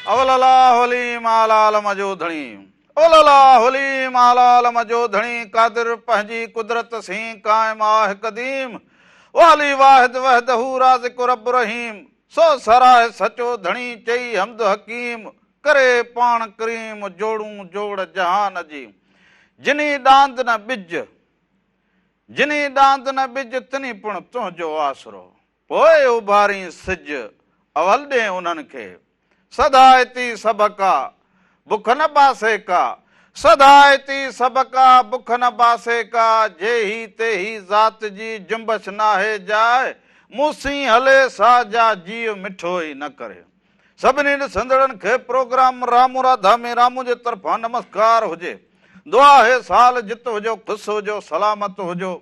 اول الله عليم اعليٰ عالم جو ڌڻي. اول الله عليم اعليٰ عالم جو ڌڻي قادر پنهنجي قدرت سين قائم آه قديم والي واحد وحده رازق رب رحيم سو سراهه سچو ڌڻي چئي حمد حڪيم ڪري پاڻ ڪريم جوڙون جوڙ جهان جي جني ڏاند نه ٻج جني ڏاند نه ٻج تني پڻ تنهنجو آسرو پوء اڀارين سج اول ڏين انهن کي سڌائتي سڀڪا بک نه باسي ڪا سڌائتي سڀڪا بک نه باسي ڪا جي هي تي هي ذات جي جنبش ناهي جاء مون سين هلي سا جا جيء مٺو ئي نه ڪري. سڀني ڏسندڙن کي پروگرام رامو راڌا ۾ رامو جي طرفان نمسڪار هجي. دعا آهي سال جت هجو خوش هجو سلامت هجو.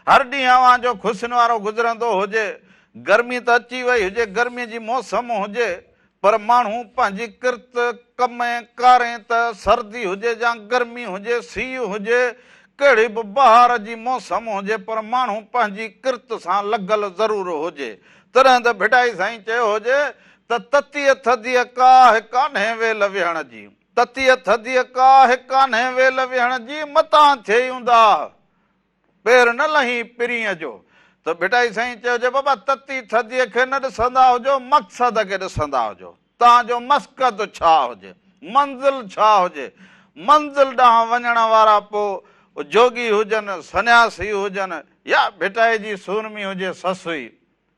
هر ڏينهن اوهان جو خوشين وارو گذرندو هجي. گرمي ته اچي وئي هجي گرمي جي موسم هجي پر ماڻهو پنهنجي ڪرت ڪم ۽ ڪارين ته سردي هجي يا گرمي هجي سيء هجي ڪهڙي به بهار جي موسم هجي پر ماڻهو پنهنجي ڪرت سان لڳل ضرور هجي تڏهن ته ڀٽائي سائين چيو هجي ته تتيء ٿڌيء ڪاهه ڪانهي ويل ويهڻ جي، تتيء ٿڌيء ڪاهه ڪانهي ويل ويهڻ جي، متان ٿئي اونداهه، پير نه لهين پرينء جو. ته ڀٽائي سائين چيو هجي بابا تتي ٿڌيء کي نه ڏسندا هجو، مقصد کي ڏسندا هجو. توهان جو مسقد ڇا هجي، منزل ڇا هجي، منزل ڏانهن وڃڻ وارا پوء جوڳي هجن، سنياسي هجن يا ڀٽائي جي سورمي هجي سسئي،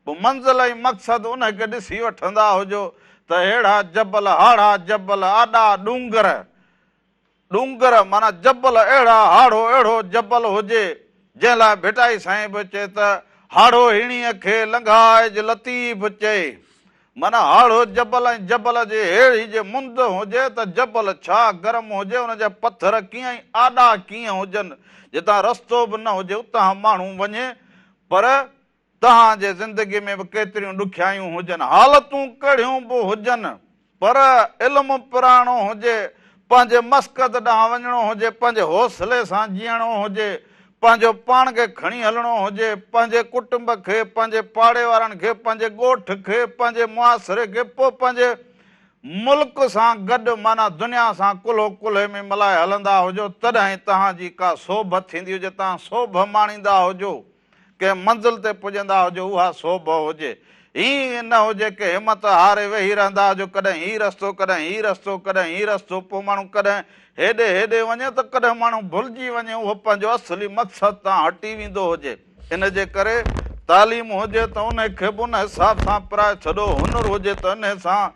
پوء منزل ۽ مقصد ان کي ڏسي وٺندا هجو ته ههڙا جبل، هاڙها جبل، آڏا ڏونگر، ڏونگر معنيٰ جبل اهڙا هاڙهو اهڙو جبل هجي، جنهن لاء ڀٽائي سائين به چئي ته هاڙهو هيڻيء کي لنگهائج لطيف چئي. معنيٰ هاڙهو جبل ۽ جبل جي هيڙهي جي مند هجي ته جبل ڇا گرم هجي، ان جا پٿر ڪيئن ۽ آڏا ڪيئن هجن، جتان رستو به نه هجي اتان ماڻهو وڃي پر توهان جي زندگي ۾ به ڪيتريون ڏکيائيون هجن، حالتون ڪهڙيون به هجن، پر علم پراڻو هجي، پنهنجي مسقد ڏانهن وڃڻو هجي، پنهنجي حوصلي سان جيئڻو هجي، پنهنجو پاڻ کي کڻي هلڻو هجي، پنهنجي ڪٽنب کي، پنهنجي پاڙي وارن کي، پنهنجي ڳوٺ کي، پنهنجي معاشري کي، پوء پنهنجي ملڪ سان گڏ معنيٰ دنيا سان ڪلهو ڪلهي ۾ ملائي هلندا هجو، تڏهن توهان جي ڪا سوڀ ٿيندي هجي، توهان سوڀ ماڻيندا هجو. ڪنهن منزل تي پڄندا هجو اها سوڀ هجي. ائين نه هجي ڪي همت هاري ويهي رهندا هجو ڪڏهن هي رستو ڪڏهن هي رستو ڪڏهن هي رستو پوء ماڻهو ڪڏهن هيڏي هيڏي وڃي ته ڪڏهن ماڻهو ڀلجي وڃي اهو پنهنجو اصلي مقصد تان هٽي ويندو هجي. ان جي ڪري تعليم هجي ته انهي کي به ان حساب سان پرائي ڇڏو هنر هجي ته انهي سان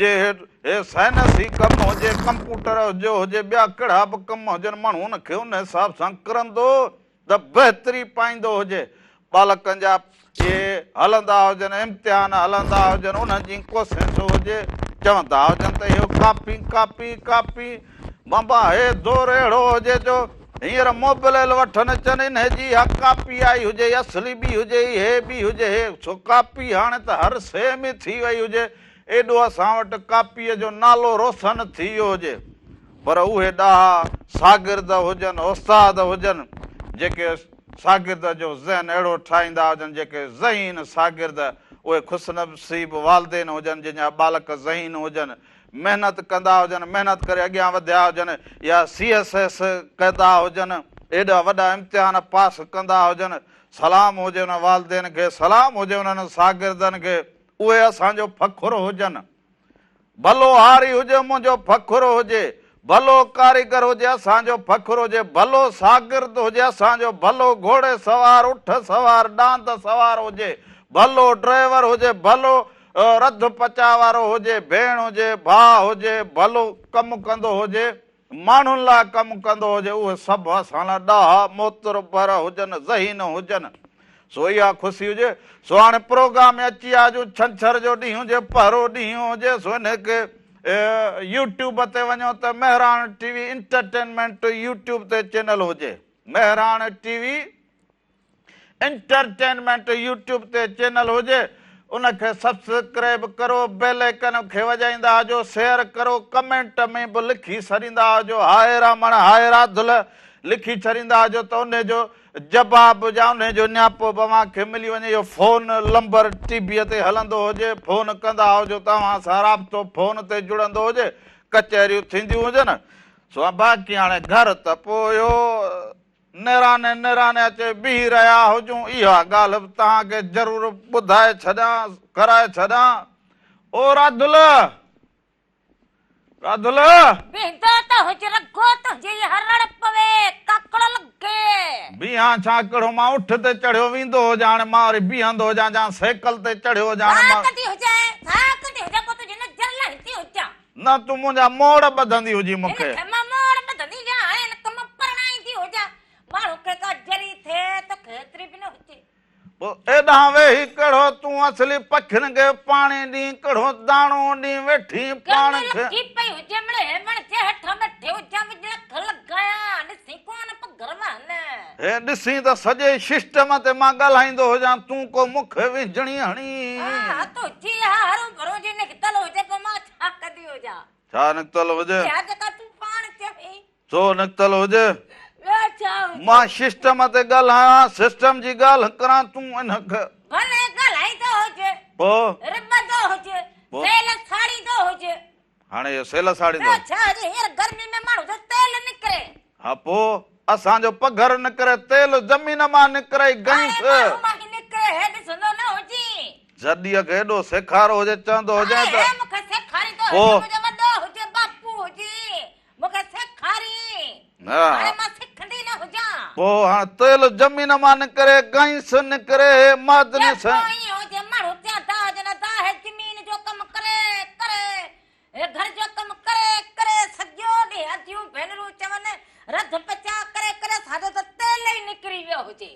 جي هي سائنسي ڪم هجي ڪمپوٽر جو هجي ٻيا ڪهڙا به ڪم هجن ماڻهو ان کي ان حساب سان ڪرندو ته بهتري پائيندو هجي. ٻالڪن جا اهي هلندا هجن، امتحان هلندا هجن، انهن جي ڪوشش هجي، چوندا هجن ته اهو ڪاپي، ڪاپي، ڪاپي. بابا هي دور اهڙو هجي جو هينئر موبليل وٺن اچن، انهي جي اها ڪاپي آئي هجي، اصلي ٻي هجي، هي ٻي هجي، هي سو ڪاپي هاڻي ته هر شيء ۾ ٿي وئي هجي. ايڏو اسان وٽ ڪاپيء جو نالو روشن ٿي ويو هجي. پر اهي ڏاها شاگرد هجن، استاد هجن، جيڪي شاگرد جو ذهن اهڙو ٺاهيندا هجن، جيڪي ذهين شاگرد، اهي خوشنصيب والدين هجن، جن جا ٻالڪ ذهين هجن، محنت ڪندا هجن، محنت ڪري اڳيان وڌيا هجن يا سي ايس ايس ڪندا هجن، ايڏا وڏا امتحان پاس ڪندا هجن، سلام هجي انهن والدين کي، سلام هجي انهن شاگردن کي، اهي اسان جو فخر هجن. ڀلو هاري هجي منهنجو فخر هجي، ڀلو ڪاريگر هجي اسان جو فخر هجي، ڀلو شاگرد هجي اسان جو ڀلو گهوڙي سوار، اٺ سوار، ڏاند سوار هجي، ڀلو ڊرائيور هجي، ڀلو رڌ پچاء وارو هجي، ڀيڻ هجي، ڀاء هجي، ڀلو ڪم ڪندو هجي، ماڻهن لاء ڪم ڪندو هجي، اهي سڀ اسان لاء ڏاها، معتبر هجن، ذهين هجن. سو اها خوشي هجي. سو هاڻي پروگرام ۾ اچي آ جو ڇنڇر جو ڏينهن هجي، پهرو ڏينهن هجي، سو انهي کي يوٽيوب تي وڃو ته Mehran T V entertainment YouTube تي چينل هجي. Mehran T V. Entertainment YouTube تي چينل هجي ان کي سبسڪرائب ڪرو بيل آئيڪن کي وڄائيندا هجو شيئر ڪرو ڪمينٽ ۾ به لکي سڏيندا هجو هاء رامڻ هاء راڌل لکي ڇڏيندا هجو ته انهي جو جواب يا انهي جو نياپو به اوهان کي ملي وڃي. اهو فون لمبر ٽي ويء تي هلندو هجي، فون ڪندا هجو ته اوهان سان رابطو فون تي جڙندو هجي، ڪچهريون ٿينديون هجن. سو باقي هاڻي گهر ته پوء اهو نيراني نيراني اچي بيهي رهيا هجون، اها ڳالهه به توهان کي ضرور ٻڌائي ڇڏيان، ڪرائي ڇڏيان. او راڌل! راڌل! بيهندو ته هج رڳو تنهنجي اها رڙ پوي، ڪاڪڙ لڳي. بيهان ڇا ڪهڙو مان اٺ تي چڙهيو ويندو هجان، هاڻي مان وري بيهندو هجان جان سائيڪل تي چڙهيو هجان، هاڻي مان. ڇا ڪندي هجين، ڇا ڪندي هجين، پوء تنهنجي نظر لاهيندي هجان. نه تون منهنجا موڙ ٻڌندي هجين مون کي. هن کي مان موڙ ٻڌندي هجان، هاڻي هن کي مان پرڻائيندي هجان. ماڻهو کي ڪا ذري ٿئي توکي ايتري به نه هجي. پوء ايڏانهن ويهي ڪهڙو تون اصلي پکين کي پاڻي ڏين، ڪهڙو داڻو ڏين ويٺي پاڻ گرمي کي. لڳي پئي هجي مڙي وڻ جي هيٺان ويٺي هجان وڄ اک لڳايان ڏسين ڪونه پگهر وهن. هي ڏسين ته سڄي سسٽم تي مان ڳالهائيندو هجان تون ڪو مون کي وينجهڻي هڻين. ها تنهنجي اها هروڀرو جي نڪتل هجي پوء مان ڇا ڪندي هجان. ڇا نڪتل هجي؟ اها جيڪا تون پاڻ چوين. ڇو نڪتل هجي؟ ٻيو ڇا هجي؟ مان سسٽم تي ڳالهايان، سسٽم جي ڳالهه ڪران تون ان کي. ڀلي ڳالهائيندو هجي. پوء؟ رٻندو هجي. پوء؟ سيل ساڙيندو هجي. هاڻي اهو سيل ساڙيندو. ٻيو ڇا هجي هينئر گرمي ۾ ماڻهو جو تيل نڪري. ها پوء اسان جو پگهر نڪري تيل زمين مان نڪرئي گئس. هاڻي ماڻهو مان ئي نڪري هي ڏسندو نه هجين. جڏيء کي ايڏو سيکارو هجي چوندو هجين ته. هاڻي هي مون کي سيکاريندو هجي منهنجو وڏو هجي باپو هجي مون کي سيکارين. هاڻي مان سکندي نه هجان. پوء هاڻ تيل زمين مان نڪري گئس نڪري هي معدني جي پوء ائين هجي ماڻهو چوندا هجن ادا هي زمين جو ڪم ڪري ڪري هي گهر جو ڪم ڪري ڪري سڄو ڏينهن اديون ڀينرون چون رڌ پچاء ڪري ڪري اسان جو ته تيل ئي نڪري ويو هجي.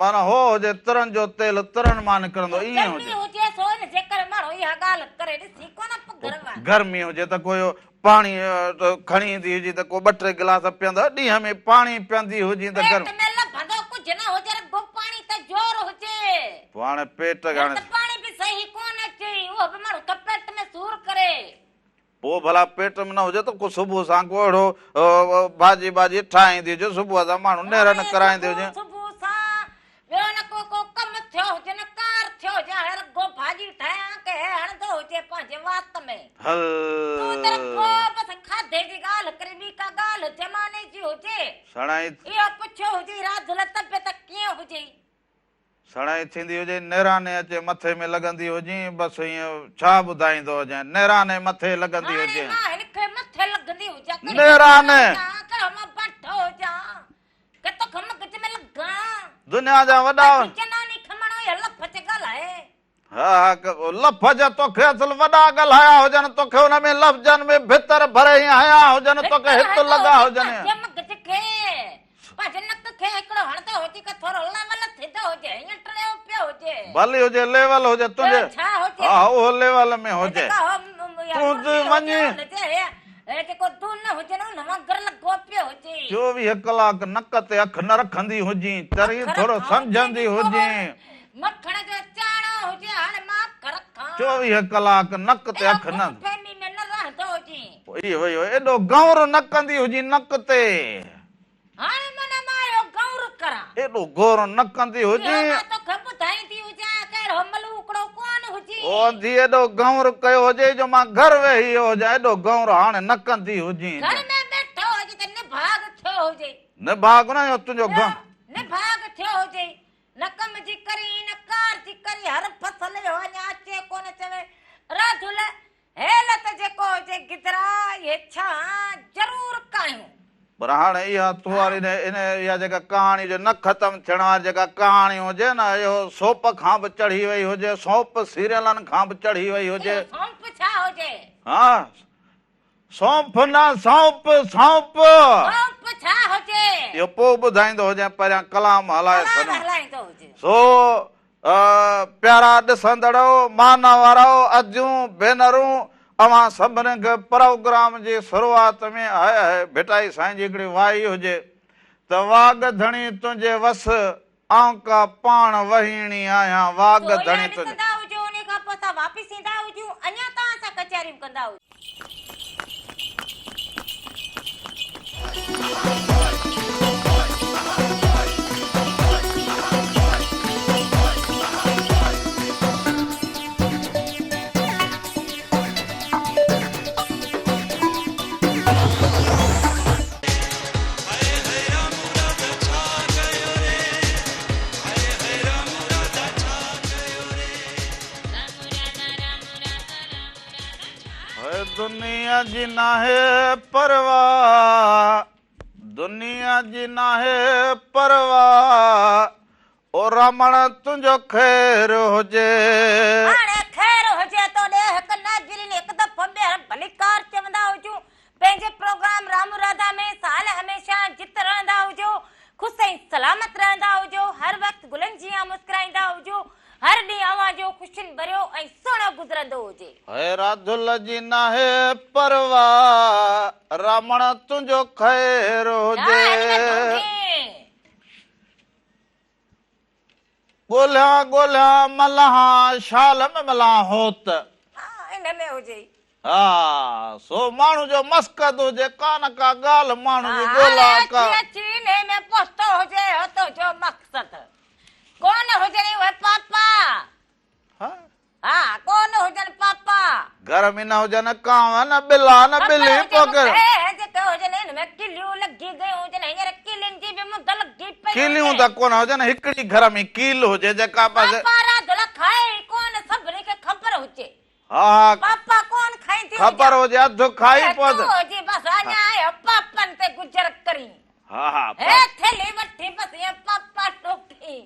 معنيٰ هو هجي ترن جو تيل ترن مان نڪرندو ائين هجي. گرمي هجي سو ان جي ڪري ماڻهو اها ڳالهه ڪري ڏسي ڪونه پگهر وهن. گرمي هجي ته ڪو پاڻي کڻي ايندي هجي ته ڪو ٻه ٽي گلاس پيئندو ڏينهن ۾ پاڻي پيئندي هجين ته گرم. پيٽ ۾ لڀندو ڪجهه نه هجي رڳو پاڻي ته زور هجي. پوء هاڻي پيٽ کي هاڻي. ته پاڻي به صحيح ڪونه اچي اهو به ماڻهو ته پيٽ ۾ سور ڪري. پوء ڀلا پيٽ ۾ نه هجي ته ڪو صبح سان ڪو اهڙو ڀاڄي ٻاڄي ٺاهيندي هجي صبح سان ماڻهو نيرن ڪرائيندي هجي. صبح سان ٻيو نه ڪو ڪو ڪم ٿيو هجي نه ڪار ٿيو هجي هاڻي رڳو ڀاڄي ٺاهيان ڪي هي هڻندو هجي پنهنجي وات ۾. هل. تون ته رڳو بس کاڌي جي ڳالهه ڪرين ٻي ڪا ڳالهه زماني جي هجي. سڻائي. اهو پڇيو هجي راڌل طبيعت ڪيئن هجي. سڻائي ٿيندي هجي نيراني اچي مٿي ۾ لڳندي هجين بس ائين ڇا ٻڌائيندو هجين نيراني مٿي لڳندي هاڻي هجين. مان هن کي مٿي لڳندي هجان ڪهڙي نيراني. هجان ڪهڙو مان بانٺو هجان ڪي توکي مغز ۾ لڳان. دنيا جا وڏا. باقي جناني کمڻو اها لفظ ڳالهائي. ها ها لفظ توکي اصل وڏا ڳالهايا هجن توکي ان ۾ لفظن ۾ ڀتر ڀري ائين هنيا هجن توکي هت لڳا هجن. پنهنجي مغز کي پنهنجي نڪ کي هڪڙو هڻندو هجي ڪه ٿورو ليول ٿيندو هجي هيئن ٽڙيو پيو هجي. ڀلي هجي ليول هجي تنهنجي ڇا هجي ها اهو ليول ۾ هجي تون ته وڃي. هي جيڪو دون هجي نه ان وانگر لڳو پيو هجي. 24 ڪلاڪ نڪ تي اک نه رکندي هجين چري ٿورو سمجهندي هجين. مکڻ جو چاڻو هجي هاڻي مان اک رکان. 24 ڪلاڪ نڪ تي اک نه. اهڙو خوش فهمي ۾ نه رهندو هجين. اهو اهو ايڏو گنور نه ڪندي هجين نڪ تي. هاڻي معنيٰ مان اهو گنور ڪران. ايڏو گور نه ڪندي هجين. اهو مان توکي ٻڌائيندي هجان ڪهڙو ملوڪڙو ڪونه هجين. او انڌي ايڏو گنور ڪيو هجي جو مان گهر ويهي ويو هجان ايڏو گنور هاڻي نه ڪندي هجين. گهر ۾ ويٺو هجي ته نڀاڳ ٿيو هجي. نڀاڳ نه اهو تنهنجو گنور. نڀاڳ ٿيو هجي. نه ڪم جي ڪرين نه ڪار جي ڪرين هر فصل اهو اڃا اچي ڪونه چوي راڌل هيل ته جيڪو هجي گدرا اهي ڇهان ضرور ڪاهيون. پر هاڻي اها تو واري ان اها جيڪا ڪهاڻي هجي نه ختم ٿيڻ واري جيڪا ڪهاڻي هجي نه اهو سوپ کان به چڙهي وئي هجي سونپ سيريلن کان به چڙهي وئي هجي. اهو سونپ ڇا هجي؟ ها سونف نه سونپ سونپ. سونپ ڇا هجي؟ اهو پوء ٻڌائيندو هجين پهريان ڪلام هلائي ڪلام ڇڏون. هلائيندو هجي. سو پيارا ڏسندڙؤ، معنيٰ وارؤ، اديون، ڀينرون، اوهان سڀني کي پروگرام جي شروعات ۾ هاء هاء ڀٽائي سائين جي هڪڙي وائي هجي ته واڳ ڌڻي تنهنجي وس، آئون ڪا پاڻ وهيڻي آهيان، واڳ سو اها ڌڻي تنهنجي. ڏسندا هجو، انهي کان پوء اسان واپس ايندا هجون، اڃا توهان سان ڪچهريون ڪندا هجون. اي دنيا جي ناهي پرواهه دنيا جي ناهي پرواهه او رامڻ تنهنجو خير هجي. هاڻي خير هجي تو ڏي هڪ ناظرين هڪ دفعو ٻيهر ڀليڪار چوندا هجون پنهنجي پروگرام رام راڌا ۾ سال هميشه جت رهندا هجو خوش ۽ سلامت رهندا هجو هر وقت گلن جيان مسڪرائيندا هجو هر ڏينهن اوهان جو خوشين ڀريو ۽ سهڻو گذرندو هجي. هي راڌل جي ناهي پرواهه رامڻ تنهنجو خير هجي. ڳولهيان ڳولهيان ملهان شال ۾ ملان هوت. ها ان ۾ هجي. ها سو ماڻهو جو مسقد هجي ڪا نه ڪا ڳالهه ماڻهو جي ڳولا ڪا. هاڻي اچي اچي انهي ۾ پهتو هجي هوت جو مقصد ڪونه هجن اهي پاپا. ها. ها ڪونه هجن پاپا. گهر ۾ نه هجن ڪانء نه ٻلا نه ٻلي پوء ڪهڙو. خبر هجي مون کي جيڪي هجن ان ۾ ڪليون لڳي گيون هجن هينئر ڪلين جي به مند لڳي پئي هجي. ڪليون ته ڪونه هجن هڪڙي گهر ۾ ڪيل هجي جيڪا بس. پاپا راڌل کائي ئي ڪونه سڀني کي خبر هجي. ها ها. پاپا ڪونه کائيندي هجان. خبر هجي اڌ کائي پوء. تون هجي بس اڃا آيو پاپن تي گذر ڪرين. ها ها. هي ٿيلهي وٺي بس ائين پاپا ٽوڪين.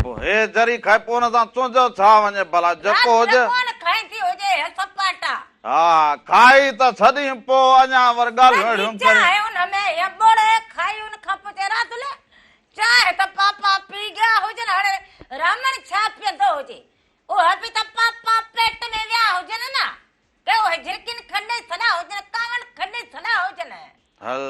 پوء هي ذري کائي پوء ان سان تنهنجو ڇا وڃي ڀلا جيڪو هجي. رات ڪونه کائيندي هجي هي سپاٽا. ها کائي ته ڇڏين پوء اڃا ور ڳالهيون اهڙيون ڪرين. چانهه ان ۾ هي ٻوڙي کائي ان کان پوء چئي رات لي چانهه ته پاپا پي گيا هجن هاڻي رامڻ ڇا پيئندو هجي اهي به ته پاپا پيٽ ۾ ويا هجن نه. ڪي اهي جهرڪين کنڊي ڇڏيا هجن، ڪانون کنڊي ڇڏيا هجن. هل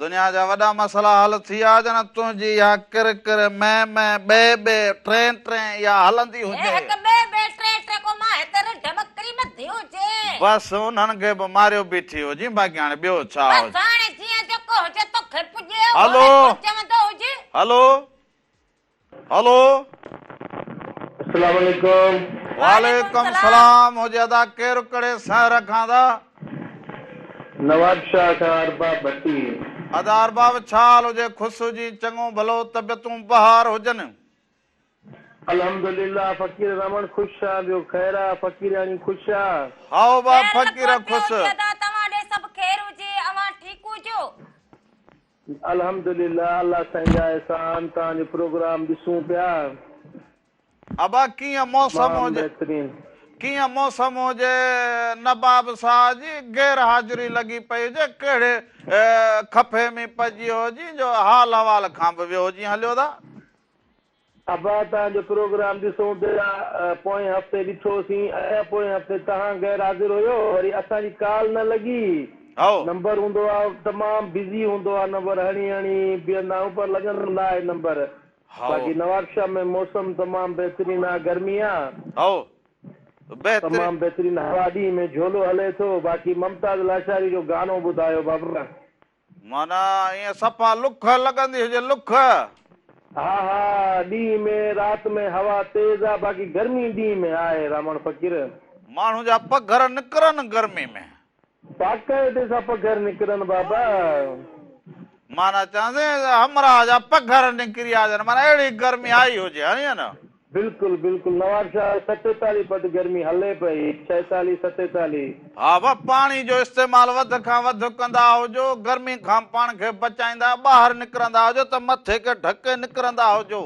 دنيا جا وڏا مسئلا حل ٿي ويا هجن، تنهنجي اها ڪر ڪر، مين مين، ٻي ٻي، ٽين ٽين اها هلندي هجي. هي هڪ ٻي ٻي، ٽي ٽي ڪو مان هتي رڍ ٻڪري ٻڌي هجي. بس انهن کي به ماريو بيٺي هجين، باقي هاڻي ٻيو ڇا هجي. بس هاڻي جيئن جيڪو هجي توکي پڄي اهو ئي چوندو هجي. هلو. هلو. السلام عليڪم. وعليڪم سلام هجي ادا ڪير ڪهڙي شهر کان ادا. نواب شاهه کان ارباب ڀٽي. ادا ارباب ڇا حال هجي خوش هجين چڱو ڀلو طبيعتون بهار هجن. الحمدلله فقير رمڻ خوش آ ٻيو خير آ فقيرياڻي خوش آ. هائو با خير فقير لڳو پيو خوش. هجي ادا توهان ڏي سڀ خير هجي اوهان ٺيڪ هجو. الحمدلله الله سائين جا احسان توهان جو پروگرام ڏسون پيا. ابا ڪيئن موسم تمام هجي بهترين. ڪيئن موسم هجي نباب صاحب جي غير حاضري لڳي پئي هجي ڪهڙي خفي ۾ پئجي ويو هجين جو حال احوال کان به ويو هجين هليو ادا. ابا توهان جو پروگرام ڏسون پيا پوئين هفتي ڏٺوسين اڃا پوئين هفتي توهان غير حاضر هيو وري اسان جي ڪال نه لڳي هائو. نمبر هوندو آ تمام بزي هوندو آ نمبر هڻي هڻي بيهندا آهيون پر لڳندو نه آهي نمبر هائو. باقي نوابشاهه ۾ موسم تمام بهترين آ گرمي آ. هائو بهترين. تمام بهترين هوا ڏينهن ۾ جهولو هلي ٿو باقي ممتاز لاشاري جو گانو ٻڌايو بابا. معنيٰ ائين صفا لک لڳندي هجي لک. ها ها ڏينهن ۾ رات ۾ هوا تيز آ باقي گرمي ڏينهن ۾ آهي رامڻ فقير. ماڻهو جا پگهر نڪرن گرمي ۾. باقاعدي سان پگهر نڪرن بابا. معنيٰ چوان همراهه جا پگهر نڪري آ جن معنيٰ اهڙي گرمي آئي هجي ائين نه. بلڪل بلڪل نوابشاهه 47 پد گرمي هلي پئي 46 47. ها ڀا پاڻي جو استعمال وڌ کان وڌ ڪندا هجو گرمي کان پاڻ کي بچائيندا ٻاهر نڪرندا هجو ته مٿي کي ڍڪي نڪرندا هجو.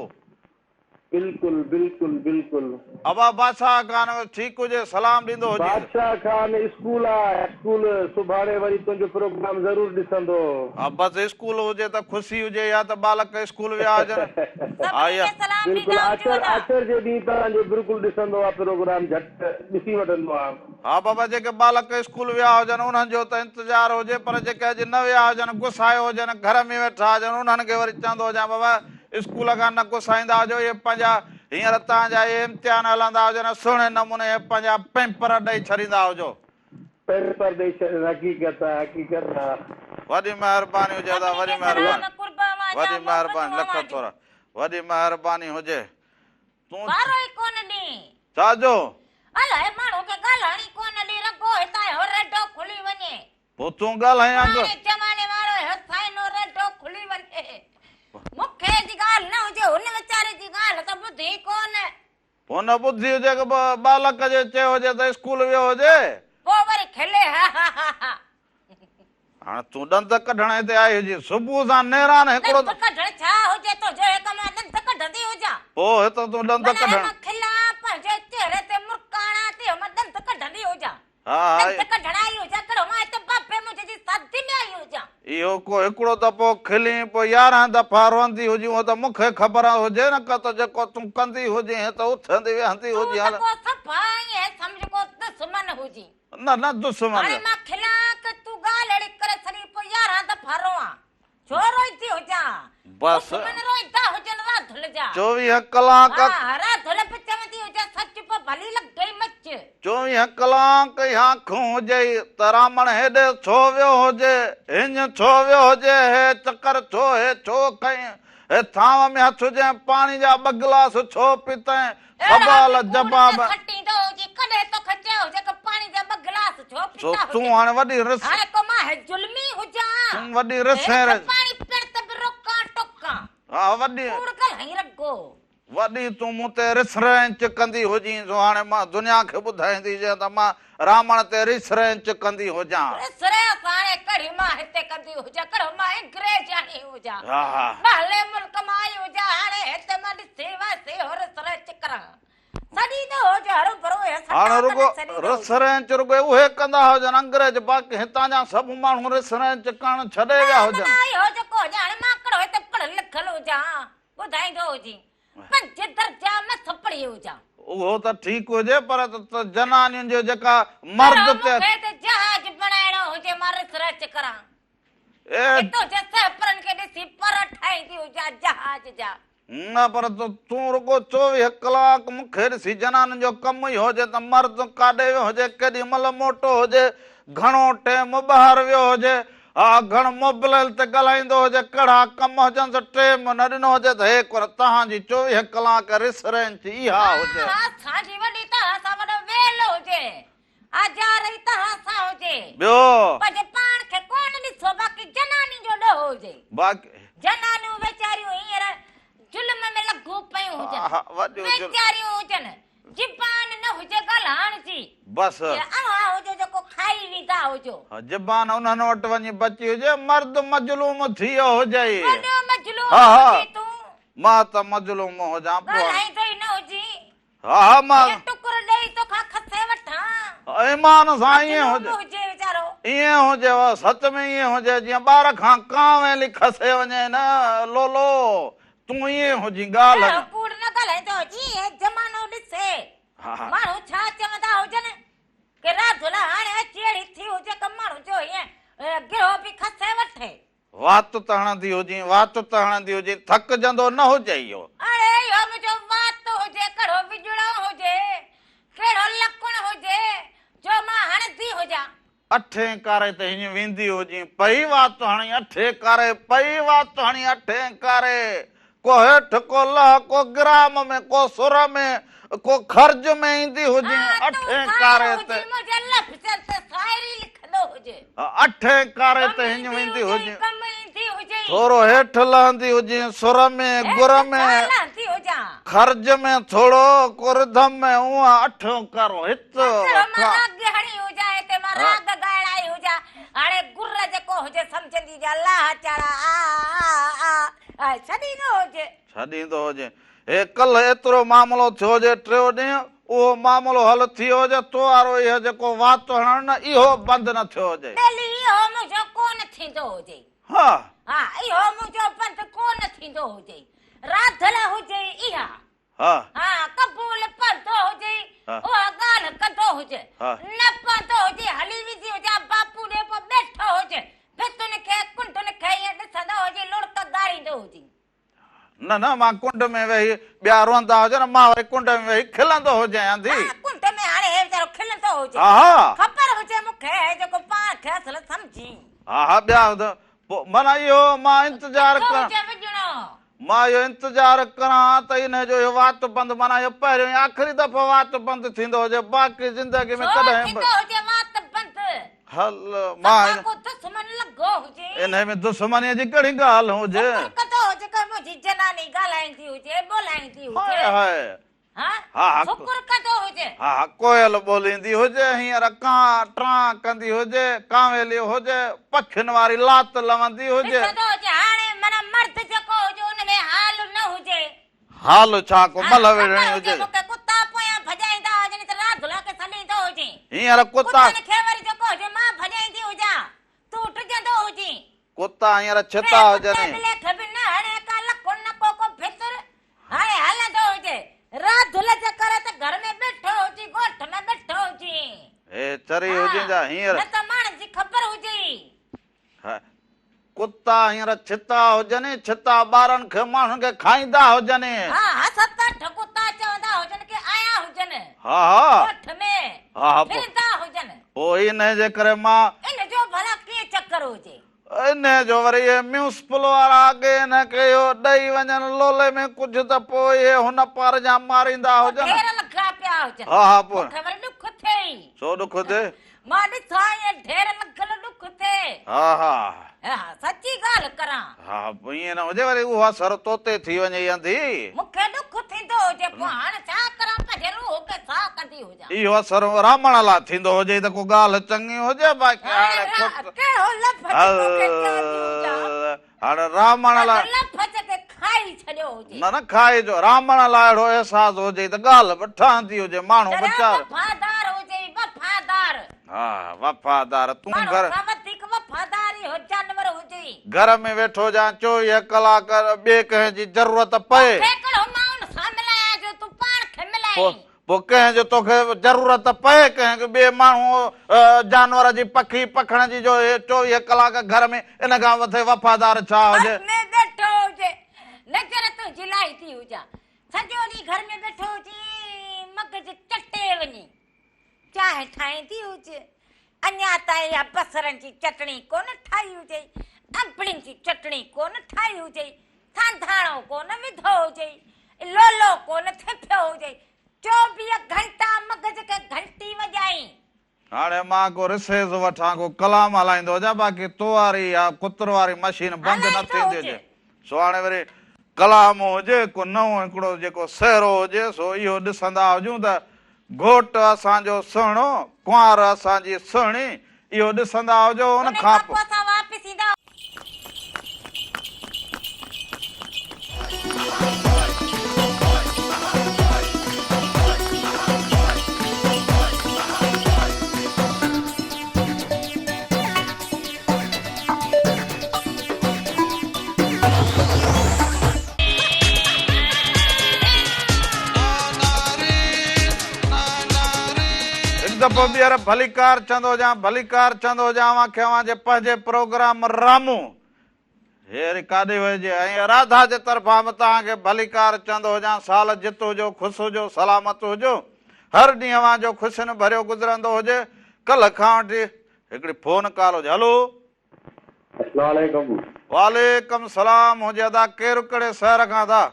بلڪل بلڪل بلڪل. ابا بادشاهه خان ٺيڪ هجي سلام ڏيندو هجيس. بادشاهه خان اسڪول آ اسڪول سڀاڻي وري تنهنجو پروگرام ضرور ڏسندو. ها بس اسڪول هجي ته خوشي هجي يا ته ٻالڪ اسڪول ويا هجن ها سڀني يا. کي سلام بلڪل ڏيندا هجو آچر ادا. آچر جي ڏينهن توهان جو بلڪل ڏسندو آ پروگرام جهٽ ڏسي وٺندو آ. ها بابا جيڪي ٻالڪ اسڪول ويا هجن انهن جو ته انتظار هجي پر جيڪي اڄ نه ويا هجن گسايو هجن گهر ۾ ويٺا هجن انهن کي وري چوندو هجان بابا اسڪول کان نه گسائيندا هجو اهي پنهنجا هينئر توهان جا اهي امتحان هلندا هجن سهڻي نموني اهي پنهنجا پيمپر ڏئي ڇڏيندا هجو. پيمپر ڏئي ڇڏين حقيقت آ حقيقت آ. وڏي مهرباني هجي ادا سڀني وڏي کي مهرباني سلام قرب اوهان جا وڏي مهرباني محبتون لک اوهان جون. ٿورا وڏي مهرباني هجي تون وارو ئي ڪونه ڏين. ڇا جو؟ الائي ماڻهو کي ڳالهائڻ ئي ڪونه ڏي رڳو هتان هيو ريڊو کلي وڃي. پوء تون ڳالهائين اڳ. پراڻي زماني وارو هيو سائينو ريڊو کلي وڃي. مون کي جي ڳالهه نه هجي هن ويچاري جي ڳالهه ته ٻڌي ئي ڪونه. پوء نه ٻڌي هجي ڪه ٻالڪ جي چيو هجي ته اسڪول ويو هجي. پوء وري کلي. هاڻ تون ڏند ڪڍڻ هتي آئي هجين، صبح سان نيران هڪڙو. ڏند ڪڍڻ ڇا هجي تنهنجو هڪ مان ڏند ڪڍندي هجان. پوء هت تون ڏند ڪڍڻ. معنيٰ مان کلان پنهنجي چهري تي مرڪاڻان تي مان ڏند ڪڍندي هجان. ها ها. ڏند ڪڍڻ آئي هجان ڪهڙو مان هتي بابي منهنجي جي شادي ۾ آئي هجان. اهو ڪو هڪڙو دفعو کلين پوء 11 دفعا روئندي هجين اهو ته مون کي خبر هجي نه ڪه ته جيڪو تون ڪندي هجين هت اٿندي ويهندي هجين. تون ته ڪو صفا ائين سمجهه ڪو دشمن هجين. نه نه دشمن. هاڻي مان کلان ڪه تون ڳالهه اهڙي ڪري ڇڏي پوء 11 دفعا روئان. ڇو روئيندي هجان. بس. دشمن روئيندا هجن راڌل جا. 24 ڪلاڪ. ها راڌل به چوندي هجان سچ پوء ڀلي لڳئي مچ. 24 ڪلاڪ اها اکون هجئي ته رامڻ هيڏي ڇو ويو هجي، هيڃ ڇو ويو هجي، هي چڪر ڇو، هي ڇو کنئي، هي ٿانو ۾ هٿ هجين، پاڻي جا ٻه گلاس ڇو پيتئين، اهڙا سوال به ڪوڙ جواب. نه کٽيندو هجي، ڪڏهن توکي چيو هجي ته پاڻي جا ٻه گلاس ڇو سو پيتا تون هجن؟ هاڻي وڏي رس. هاڻي ڪو مان هي ظلمي هجان. تون وڏي رس هيٺ رس. پاڻي پيئڻ ته به روڪان ٽوڪان. ها وڏي. ڪوڙ ڳالهائين رڳو. وڏي تون مون تي رس رينچ ڪندي هجين سو هاڻي مان دنيا کي ٻڌائيندي هجين ته مان رامڻ تي رس رينچ ڪندي هجان. رس رينچ هاڻي ڪهڙي مان هتي ڪندي هجان، ڪهڙو مان انگريزياڻي هجان. ها ها. ٻاهرلي ملڪ مان آئي هجان، هاڻي هتي مان ڏسي واسي هو رس رينچ ڪران. سڏيندو هجي هروڀرو اهي سٽا هاڻي رڳو ڪڏهن سڏيندو رس هجي. رينچ رڳو اهي ڪندا هجن انگريز باقي هتان جا سڀ ماڻهو رس رينچ ڪرڻ ڇڏي ويا نه هجن. معنيٰ اهو جيڪو هجي هاڻي مان ڪهڙو هتي پڙهيل لکيل هجان ٻڌائيندو هجي. پنج درجا مس پڙهي هجان. اهو ته ٺيڪ هجي پر ته جنانين جو جيڪا مرد ڪهڙو تي. مون کي ته جهاز بڻائڻو هجي مان ريسرچ ڪران. اي. تنهنجي سهپرن کي ڏسي پر ٺاهيندي هجان جهاز جا. نه پر تون رڳو 24 ڪلاڪ مون کي ڏسي جنانين جو ڪم ئي هجي ته مرد ڪاڏي ويو هجي ڪيڏي مهل موٽو هجي گهڻو ٽيم ٻاهر ويو هجي ها گهڻ موبلائل تي ڳالهائيندو هجي، ڪهڙا ڪم هجنس، ٽيم نه ڏنو هجي ته هي ڪر توهان جي 24 ڪلاڪ ريسرينچ اها هجي. ها اسان جي وڏي توهان سان وڏو ويل هجي، آزار ئي توهان سان هجي. ٻيو. پنهنجي پاڻ کي ڪونه ڏسو باقي جناني جو ڏوهه هجي. باقي. جنانيون ويچاريون هينئر ظلم ۾ لڳون پيون هجن. ها وڏيون ظلم. ويچاريون هجن. زبان نه هجي ڳالهائڻ جي. بس. جي اوهان هجو جيڪو کائي ويندا هجو. زبان انهن وٽ وڃي بچي هجي. مرد مظلوم ٿي ويو هجئي. وڏو مظلوم هجين تون. مان ته مظلوم هجان پوء. ڳالهائيندو ئي نه هجين. ها ها مان. هي ٽڪر ڏيئي توکان کسي وٺان. ايمان سان ائين هجي. مظلوم هجي ويچارو. ائين هجي سچ ۾ ائين هجي جيئن ٻار کان ڪانويلي کسي وڃي نه لولو. تون ائين هجين ڳالهه اهڙو ڪوڙ نه ڳالهائيندو هجين هي زمانو ڏسي ماڻهو ڇا چوندا هجن ڪي راڌل هاڻي اچي اهڙي ٿي هجي ڪه ماڻهو جو هيئن گرهو به کسي وٺي. وات ته هڻندي هجين وات ته هڻندي هجين ٿڪجندو نه هجي اهو. اڙي اهو منهنجو وات هجي ڪهڙو وڄڙو هجي ڪهڙو لڪڻ هجي جو مان هڻندي هجان. اٺين ڪاري تي هينئن ويندي هجين، پئي وات هڻي اٺي ڪاري، پئي وات هڻي اٺين ڪاري، ڪو هيٺ ڪو لهه، ڪو گرام ۾، ڪو سر ۾، ڪو خرج ۾ ايندي هجين، اٺين ڪاري تي. اٺين ڪاري تي هينئن ويندي هجين، ٿورو هيٺ لهندي هجين، سر ۾، گر ۾، خرج ۾ ٿورو، ڪو رڌم ۾، اونهان اٺيون ڪارو هت. ڪهڙو مان راڳ هڻي هجان هتي مان راڳ ڳائڻ آئي هجان هاڻي گر جيڪو هجي سمجهندي هجان لاهه چاڙها آ آ آ آ ڇڏيندو هجي. ڇڏيندو هجي. هي ڪلهه ايترو معاملو ٿيو هجي ٽيون ڏينهن اهو معاملو حل ٿي ويو هجي تو وارو اهو جيڪو وات هڻڻ نه اهو بند نه ٿيو هجي. ٻيلي اهو منهنجو ڪونه ٿيندو هجي. ها. ها اهو منهنجو بند ڪونه ٿيندو هجي. راڌل هجي اها. ها. ها قبول پوندو هجي اها ڳالهه ڪندو هجي نه پوندو هجي هلي ويندي هجان باپو ڏي پوء ٻيٺو هجي ڀتن کي ڪنڊن کي ائين ڏسندو هجي لڙڪ ڳاڙيندو هجي. نه نه مان ڪنڊ ۾ ويهي ٻيا روئندا هجن مان وري ڪنڊ ۾ ويهي کلندو هجين انڌي. ها ڪنڊ ۾ هاڻي هي ويچارو کلندو هجي ها ها. خبر هجي مون کي هي جيڪو پاڻ کي اصل سمجهي. ها ها ٻيا پوء معنيٰ اهو مان انتظار ڪٿو ڪران. هجي وڄڻو. مان اهو انتظار ڪران ته انهيء جو اهو وات بند معنيٰ اهو پهريون ۽ آخري دفعو وات بند ٿيندو هجي، باقي زندگي ۾ ڇو ڪڏهن به. ٿيندو هجي وات بند. هل مان. صفا ڪو دشمن لڳو هجي. انهيء ۾ دشمنيء جي ڪهڙي ڳالهه هجي. شڪر ڪندو هجي ڪه منهنجي جناني ڳالهائيندي هجي، ٻولهائيندي هجي. High high. ها ها ها شڪر ڪندو هجي. ها ها ڪوئل ٻوليندي هجي، هينئر ڪان ٽان ڪندي هجي، ڪانويلي هجي، پکين واري لات لوندي هجي. ڏسندو هجي هاڻي معنيٰ مرد جيڪو هجي ان ۾ حال نه هجي. حال ڇا ڪو ها ملهه خبر وڙهڻي هجي هجي. مون کي ڪتا پويان ڀڄائيندا هجن ته راڌلا کي سڏيندو هجين. هينئر ڪتا. ڪتن کي وري جيڪو هجي مان ڀڄائيندي هجان تون ڊڄندو هجين. ڪتا هينئر ڇتا ڪنهن هجن. ڪتي ٻلي کي به نه هڻي ڪا لکو نه ڪو ڪو ڀتر هاڻي هلندو هجي. راڌل جي ڪري ته گهر ۾ ٻيٺو هجين ڳوٺ ۾ ٻيٺو هجين. هي چري ها هجين جا هينئر. نه ته ماڻهن جي خبر هجي. ها ڪتا هينئر ڇتا هجن ڇتا ٻارن کي ماڻهن کي کائيندا هجن. ها ها ست اٺ ڪتا چوندا هجن ڪي آيا هجن. ها ها. ڳوٺ ۾ ها ها پوء. ڦرندا هجن. پوء انهي جي ڪري مان. ان جو ڀلا ڪيئن چڪر هجي. انهيء جو وري اهي ميونسپل وارا اڳي انهن کي اهو ڏئي وڃن لولي ۾ ڪجهه ته پوء اهي هن پار جا ماريندا پوء هجن. ڍير لڳا پيا هجن. ها ها پوء. مون کي وري ڏک ٿئي. ڇو ڏک ٿئي؟ مان ڏسان ائين ڍير لڳل ڏک ٿئي. ها ها. ها سچي ڳالهه ڪران. ها پوء ائين نه هجي وري اهو اثر توتي ٿي وڃي انڌي. مون کي ڏک ٿيندو هجي پوء هاڻ ڇا ڪران پنهنجي روح کي ساهه ڪندي هجان. اهو اثر رامڻ لاء ٿيندو هجي ته ڪو ڳالهه چڱي هجي باقي هاڻي هاڻي رامڻ لاء نه نه کائي جو رامڻ لاء اهڙو احساس هجي ته ڳالهه به ٺهندي هجي ماڻهو ويچار وفادار هجي وفادار ها وفادار تون گهر وفادار اهو جانور هجي گهر ۾ ويٺو هجان 24 ڪلاڪ ٻئي ڪنهن جي ضرورت پئي توکي ڪهڙو مان ان سان ملايان جو تون پاڻ کي ملائين پوء ڪنهن جو توکي ضرورت پئي، ڪنهن ٻئي ماڻهوء، جانور جي، پکي پکڻ جي جو هي 24 ڪلاڪ گهر ۾ ان کان وڌي وفادار ڇا هجي؟ گهر ۾ ويٺو هجي، نظر تنهنجي لاهي ٿي هجان. سڄو ڏينهن گهر ۾ ويٺو هجين، مغز چٽي وڃي. چانهه ٺاهيندي هج. اڃا تائين اها بصرن جي چٽڻي ڪونه ٺاهي هجئي، انبڙين جي چٽڻي ڪونه ٺاهي هجئي، سانڌاڻو ڪونه وڌو هجئي، لولو ڪونه ٿڦيو هجئي، 24 گهنٽا مغز کي گهنٽي وڄائين. هاڻي مان ڪو رسيز وٺان ڪو ڪلام هلائيندو هجان باقي تو واري اها ڪتر واري مشين بند نه هلائيندو ٿيندي هج. هجي. سو هاڻي وري ڪلام هجي ڪو نئون هڪڙو جيڪو سهرو هجي سو اهو ڏسندا هجون ته گهوٽ اسان جو سهڻو، ڪنوار اسان جي سهڻي، اهو ڏسندا هجو، ان ان کان کان پوء اسان واپس ايندا. هڪ دفعو ٻيهر ڀليڪار چوندو هجان ڀليڪار چوندو هجان اوهان کي اوهان جي پنهنجي پروگرام رامون هير ڪاڏي وئجي ۽ راڌا جي طرفان به توهان کي ڀليڪار چوندو هجان سال جت هجو خوش هجو سلامت هجو هر ڏينهن اوهان جو خوشين ڀريو گذرندو هجي ڪلهه کان وٺي هڪڙي فون ڪال هجي هلو. اسلام عليڪم. وعليڪم سلام هجي ادا ڪير ڪهڙي شهر کان ادا.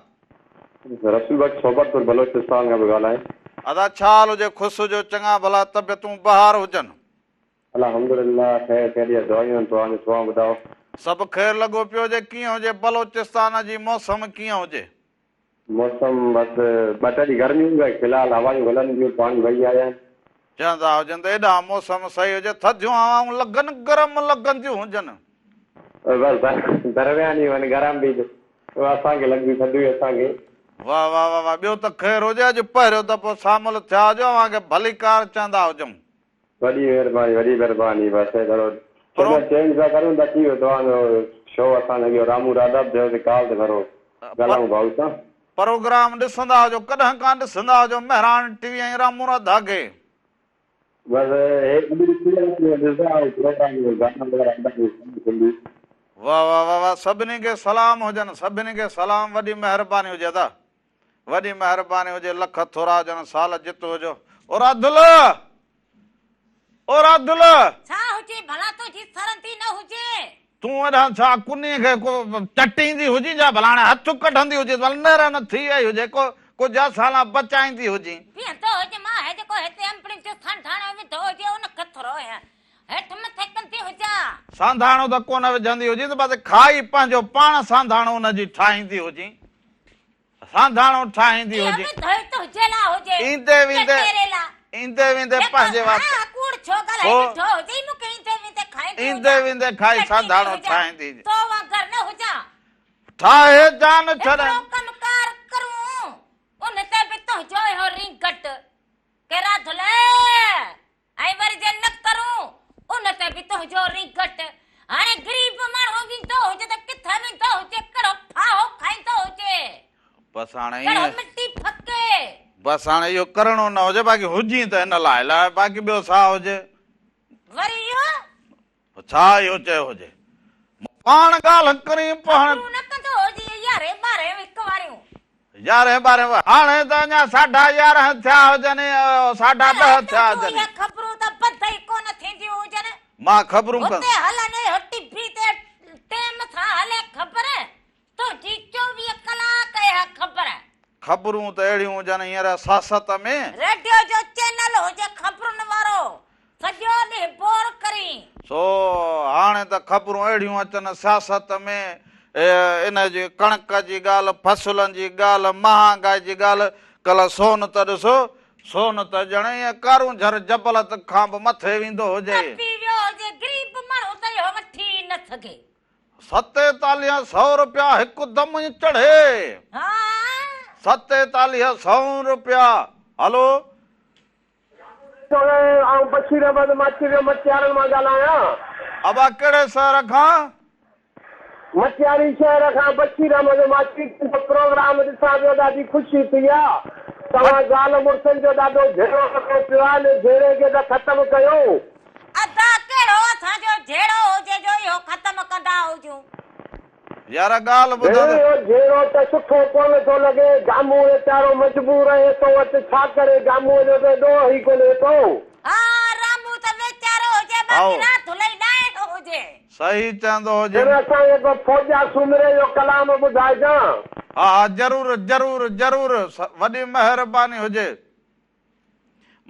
رسول بخش صحبت پور بلوچستان کان پيو ڳالهايان. ادا ڇا حال هجي خوش هجو چڱا ڀلا طبيعتون بهار هجن. الحمدلله خير خيريت دعايون آهن توهان جون توهان ٻڌايو. سڀ خير لڳو پيو هجي ڪيئن هجي بلوچستان جي موسم ڪيئن هجي. موسم بس ٻه ٽي ڏينهن گرمي هئي في الحال هوائون هلن پيون پاڻي وهي آيا آهن. چوندا هجن ته ايڏانهن موسم صحيح هجي ٿڌيون هوائون لڳن گرم لڳنديون هجن. بس درمياني من گرم به اسان کي لڳندي ٿڌ به اسان کي. واه واه واه واه ٻيو ته خير هجي اڄ پهريون دفعو شامل ٿيا هجو اوهان کي ڀليڪار چوندا هجون. وڏي مھرباني وڏي مھرباني بس ٿورو چينل چينج پيا ڪريون ته اچي ويو توھان جو شو اسان جو اهو رامو راڌا به چيو ته ڪال تي ٿورو ڳالھايون ڀائو سان. پروگرام ڏسندا هجو ڪڏهن کان ڏسندا هجو مهراڻ ٽي وي ۽ رامو راڌا کي. بس هي اڄ ڏسي ڏسندا آهيون پروگرام گانا وغيره ايندا آهن سنڌي. واه واه واه واه سڀني کي سلام هجن سڀني کي سلام وڏي مهرباني هجي ادا. وڏي مهرباني هجي لک ٿورا هجن سال جت هجو او راڌل او راڌل. ڇا هجي ڀلا تنهنجي سرندي نه هجي. تون ايڏانهن ڇا ڪني کي ڪو چٽيندي هجين ڇا ڀلا هاڻي هٿ ڪڍندي هجين ڀلا نر نه ٿي وئي هجي ڪو ڪجهه اسان لاء بچائيندي هجين. بيهندو هجي مان هي جيڪو هتي انبڙين جو سانڍاڻو وڌو هجي ان کي ٿورو هيٺ مٿي ڪندي هجان. سانڌاڻو ته ڪونه وجهندي هجين ته بس کائي پنهنجو پاڻ سانڌاڻو ان جي ٺاهيندي هجين. سانڌاڻو ٺاهيندي هجي. ايندي ويندي ايندي ويندي پنهنجي وات ايندي ويندي کائي سانڌاڻو ٺاهيندي هجي. ٺاهي جان ڇڏائين. ۽ وري جي نه ڪرون ان تي به تنهنجو رينگٽ. هاڻي غريب ماڻهو ويندو هجي ته ڪٿي ويندو هجي، ڪهڙو ڦاهو کائيندو هجي، بس هاڻي ڪهڙو ائين مٽي ڦڪي. بس هاڻي اهو ڪرڻو نه هجي باقي هجين ته هن لاء لاء باقي ٻيو ڇا هجي. وري اهو. ڇا اهو چيو هجي. پاڻ ڳالهه ڪرين پاڻ. خبرون نه ڪندو هجي يارهين ٻارهين هڪ واريون. يارهين ٻارهين هاڻي ته اڃا ساڍا 11 ٿيا هجن ساڍا ڏهه ٿيا هجن. اهي خبرون ته بند ئي ڪونه ٿينديون هجن. مان خبرون ڪن. هتي هلن اهو ٽي وي تي ٽيم سان هلي خبر تنهنجي 24 ڪلاڪ اها خبر. خبرون ته اهڙيون هجن هينئر سياست ۾. ريڊيو جو چينل هجي خبرن وارو سڄو ڏينهن بور ڪرين. سو هاڻي ته خبرون اهڙيون اچن سياست ۾ ان جي ڪڻڪ جي ڳالهه، فصلن جي ڳالهه، مهانگائي جي ڳالهه، ڪلهه سون ته ڏسو، سون ته ڄڻ ائين ڪارونجهر جبل کان به مٿي ويندو هجي. تپي ويو هجي، غريب ماڻهو ته اهو وٺي ئي نه سگهي. 47 سئو روپيا هڪ دم ئي چڙهي. 47 سئو روپيا. هلو. آئون بشير احمد ماڇيريو مٽيارن مان ڳالهايان. ابا ڪهڙي شهر کان؟ مٽياري شهر کان بشير احمد ماڇي تنهنجو پروگرام ڏسان پيو ڏاڍي خوشي ٿي آ توهان زال مڙسن جو ڏاڍو جهيڙو لڳو پيو آ ان جهيڙي کي ته ختم ڪيو. ادا ڪهڙو اسان جو جهيڙو هجي جو اهو ختم ڪندا هجون. يار ڳالهه ٻڌ ته. اهو جهيڙو ته سٺو ڪونه ٿو لڳي. گامون ويچارو مجبور رهي ٿو اچ ڇا ڪري گامونء جو ته ڏوهه ئي ڪونهي ڪو. ها رامون ته ويچارو هجي باقي رات لئي ڏائڻ هجي. صحيح چوندو هجي. هن اسان کي ڪو فوجا سومري جو ڪلام ٻڌائجان. ها ها ضرور ضرور ضرور وڏي مهرباني هجي.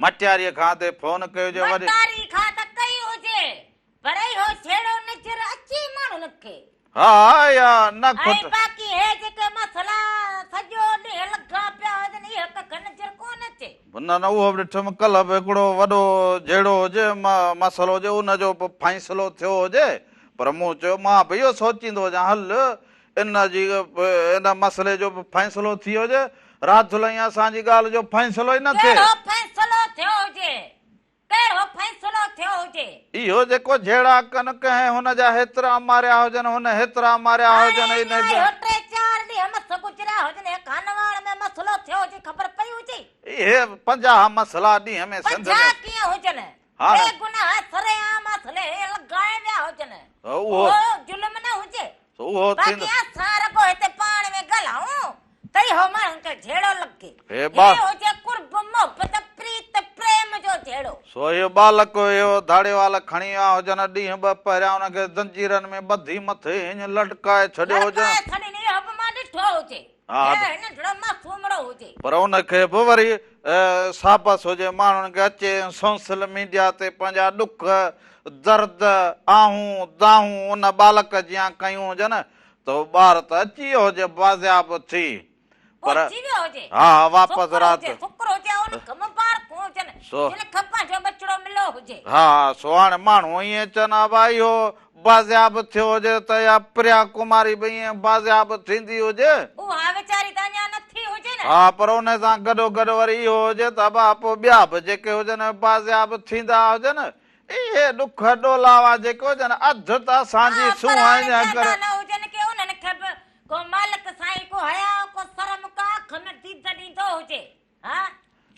مٽياريء کان تي فون ڪيو جي وڏي. مٽياري کان ته ڪئي هجي پر اهو جهيڙو نظر اچي ماڻهن کي. ها ها اها نه ۽ کٽ. باقي هي جيڪي مسئلا سڄو ڏينهن لڳا پيا هجن اهي ڪک نظر ڪونه اچي. نه نه اهو به ڏٺم ڪلهه به هڪڙو وڏو جهيڙو هجي مسئلو هجي ان جو به فيصلو ٿيو هجي پر مون چيو مان به اهو سوچيندو هجان هل ان جي ان مسئلي جو به فيصلو ٿي هجي، راڌل ۽ اسان جي ڳالهه جو فيصلو ئي نه ٿئي. ڪهڙو فيصلو ٿيو هجي؟ ڪهڙو فيصلو ٿيو هجي؟ اهو جيڪو جهيڙا ڪن، ڪنهن هن جا هيترا ماريا هجن، هن هيترا ماريا هاڻي هجن، ان اڃا اهو ٽي چار ڏينهن مس گذريا هجن، هي خانواهڻ ۾ مسئلو ٿيو هجي، خبر پئي هجي؟ اهي 50 مسئلا ڏينهن ۾ سنڌ ۾. 50 ڪيئن هجن؟ هاڻي. بي گناهه سرعام اسلحي لڳائي ويا هجن، اهو اهو ظلم نه هجي؟ سو اهو باقي ٿيندو. اسان رڳو هتي پاڻ ۾ ڳالهائون ته اهو ماڻهن کي جهيڙو لڳي. هي هي ٻا. هجي قرب، محبت، پريت، پريم جو جهيڙو. سو اهو ٻالڪ اهو ڌاڙيوال کڻي ويا هجن، ڏينهن ٻه پهريان ان کي زنجيرن ۾ ٻڌي مٿي هينئن لٽڪائي ڇڏيو هجن. لڙڪائي ڇڏين اهو به مان ڏٺو هجي. ها هي ننڍڙو معصومڙو هجي. پر ان کي به وري شابس هجي ماڻهن کي اچي سوشل ميڊيا تي پنهنجا ڏک درد آهون دانهون ان ٻالڪ جيان ڪيون هجن ته هو ٻار ته اچي ويو هجي بازياب ٿي پر پهچي ويو هجي ها واپس شڪر رات هجي شڪر هجي ان کي مبارڪون هجن سو جن کي پنهنجو ٻچڙو مليو هجي. ها سو هاڻي ماڻهو ائين چون ها ڀائي اهو بازياب ٿيو هجي ته اها پريا ڪماري به ائين بازياب ٿيندي هجي. اها ويچاري ته اڃا نه ٿي هجي نه. ها پر ان سان گڏو گڏ وري اهو هجي ته ابا پوء ٻيا به جيڪي هجن بازياب ٿيندا هجن. اهي ڏک ڏولاوا جيڪي هجن اڌ ته اسان جي ها پر سونهن هاڻي انهيء چوندا ڪري. نه هجن ڪي انهن کي به ڪو مالڪ سائين ڪو حياء ڪو شرم ڪا اک ۾ ديد ڏيندو هجي. ها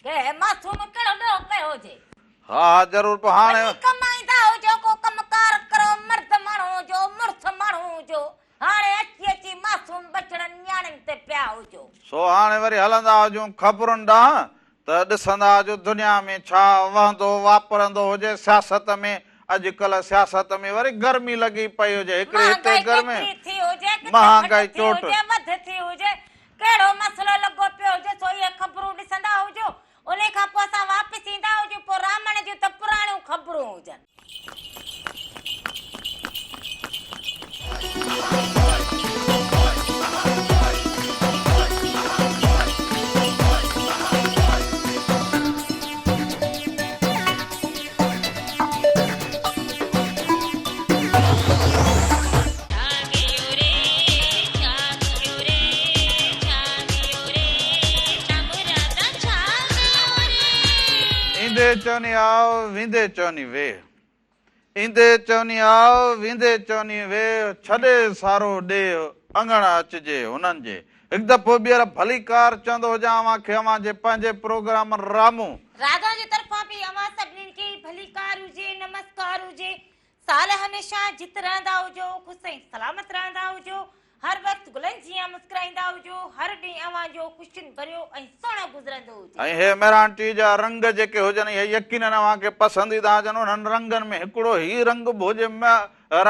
ڪي هي معصوم ڪهڙو ڏوهه ڪيو هجي. ها ها ضرور پوء هاڻي. وڃي ڪمائيندا هجو ڪو ڪم ڪار ڪرو مرد ماڻهو هجو مڙس ماڻهو هجو هاڻي اچي اچي معصوم ٻچڙن نياڻين تي پيا هجو. سو هاڻي وري هلندا هجون خبرن ڏانهن ته ڏسندا هجو دنيا ۾ ڇا وهندو واپرندو هجي سياست ۾ اڄ ڪلهه سياست ۾ وري گرمي لڳي پئي هجي هڪڙي هتي مهانگائي گرمي ڪيتري ٿي هجي ڪٿي گهٽ مهانگائي ٿي چوٽ. هجي وڌ ٿي هجي ڪهڙو مسئلو لڳو پيو هجي سو اهي خبرون ڏسندا هجو، انهي کان پوء اسان واپس ايندا هجون پوء رامڻ جون ته پراڻيون خبرون هجن. ايندي چوني آء، ويندي چوني ويهه. ايندي چوني آء، ويندي چوني ويهه، ڇڏي سارو ڏيهه، اڱڻ اچجي هنن جي. هڪ دفعو ٻيهر ڀليڪار چوندو هجان اوهان کي اوهان جي پنهنجي پروگرام رامون. راڌا جي طرفان به اوهان سڀني کي ڀليڪار هجي، نمسڪار هجي. سال هميشه جت رهندا هجو، خوش ۽ سلامت رهندا هجو، هر وقت گلن جيان مسڪرائيندا هجو، هر ڏينهن اوهان جو خوشين ڀريو ۽ سهڻو گذرندو هجي. ۽ هي مهراڻ ٽي جا رنگ جيڪي هجن اهي يقينن اوهان کي پسنديده هجن، انهن رنگن ۾ هڪڙو هي رنگ به هجي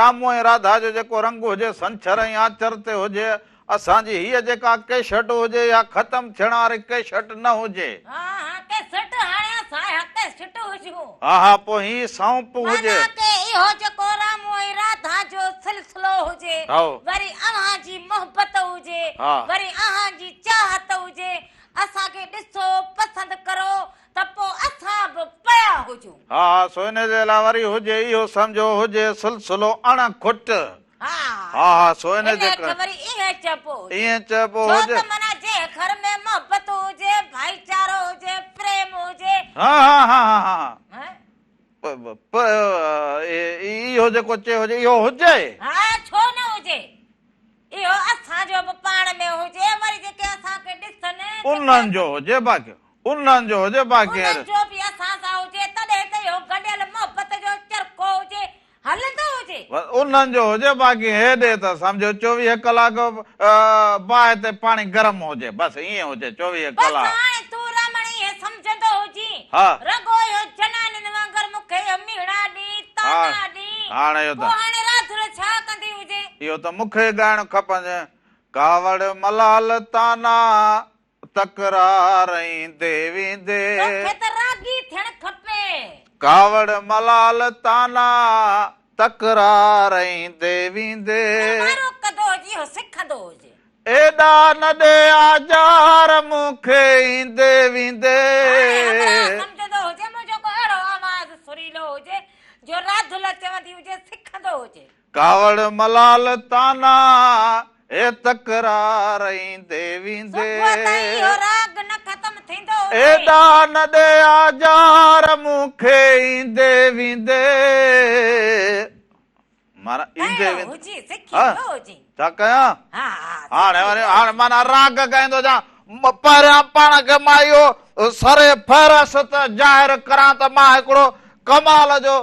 رامو ۽ راڌا جو جيڪو رنگ هجي سنڇر ۽ آچر تي هجي، اسان جي هيء جيڪا ڪيشٽ هجي اها ختم ٿيڻ واري ڪيشٽ نه هجي. ها ها ڪيسٽ هاڻي اسان اها ڪيسٽ هجون. ها ها پوء هي سونپ هجي. معنيٰ ڪي اهو جيڪو رامو ۽ راڌا جو سلسلو هجي، وري اوهان جي محبت هجي، وري اوهان جي چاهت هجي، اسان کي ڏسو پسند ڪرو ته پوء اسان به پيا هجون. ها ها سو ان جي لاء وري هجي اهو سمجهو هجي سلسلو اڻ کٽ. ها ها ها سو ان ان جي کي وري ائين چئبو هجي. ائين چئبو ڇو هجي. ته معنيٰ جنهن گهر ۾ محبت هجي، ڀائيچارو هجي، پريم هجي. ها ها ها ها ها ها. پ پ اهو جيڪو چيو هجي اهو هجي. ها ڇو نه هجي. اهو اسان جو به پاڻ ۾ هجي وري جيڪي اسان کي ڏسن. انهن جو هجي باقي انهن جو هجي باقي. انهن جو به اسان سان هجي تڏهن ته اهو گڏيل محبت جو چرخو هجي هلندو هجي. انهن جو هجي باقي هيڏي ته سمجهو 24 ڪلاڪ باهه تي پاڻي گرم هجي بس ائين هجي 24 بس ڪلاڪ. هاڻي تون رمڻ ائين سمجهندو هجين. ها. رڳو اهو جنانين وانگر مون کي اهو ميهڻا ڏين طعنا ڏين. هاڻي اهو ته. پوء هاڻي راڌل ڇا ڪندي هجي. اهو ته مون کي ڳائڻ کپندي. ڪاوڙ ملال طعنا تڪرار ايندي ويندي. توکي ته راڳي ٿيڻ کپي. ڪاوڙ ملال طعنا تڪرار ايندي ويندي. نه وارو ڪندو هجي اهو سکندو هجي. ايڏا نه ڏي آزار مون کي ايندي ويندي. هاڻي همراهه سمجهندو هجي منهنجو ڪو اهڙو آواز سريلو هجي جو راڌل چوندي هجي سکندو هجي. ڪاوڙ ملال طعنا هي تڪرار ايندي ويندي. صبح تائين اهو راڳ نه ختم ٿيندو هجي. ايڏا نه ڏي آزار مون کي ايندي ويندي. معنيٰ ايندي ڳائڻو ويندي. هجي سکي ويو هجين. ڇا ڪيان؟ ها ها هاڻي سکي وري ويو هاڻي هجين. معنيٰ راڳ ڳائيندو هجان. پهريان پاڻ کي مان اهو سر فهرست ظاهر ڪران ته مان هڪڙو ڪمال جو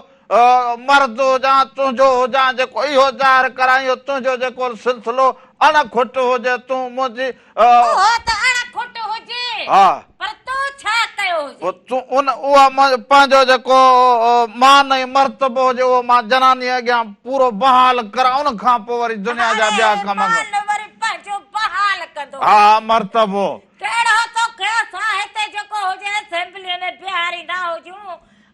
مرد هجان، تنهنجو هجان جيڪو اهو ظاهر ڪران اهو تنهنجو جيڪو سلسلو اڻ کٽ هجي تون منهنجي. اهو ته اڻ کٽ هجي ها. پر تو ڇا ڪيو هجي. پوء تون ان اها پنهنجو جيڪو مان ۽ مرتبو هجي اهو مان جناني اڳيان پورو بحال ڪران ان کان پوء وري دنيا جا ٻيا هاڻي ڪم. مان وري پنهنجو بحال ڪندو ها هجي. مرتبو. ڪهڙو توکي اسان هتي جيڪو هجي اسيمبليء ۾ بيهاريندا هجون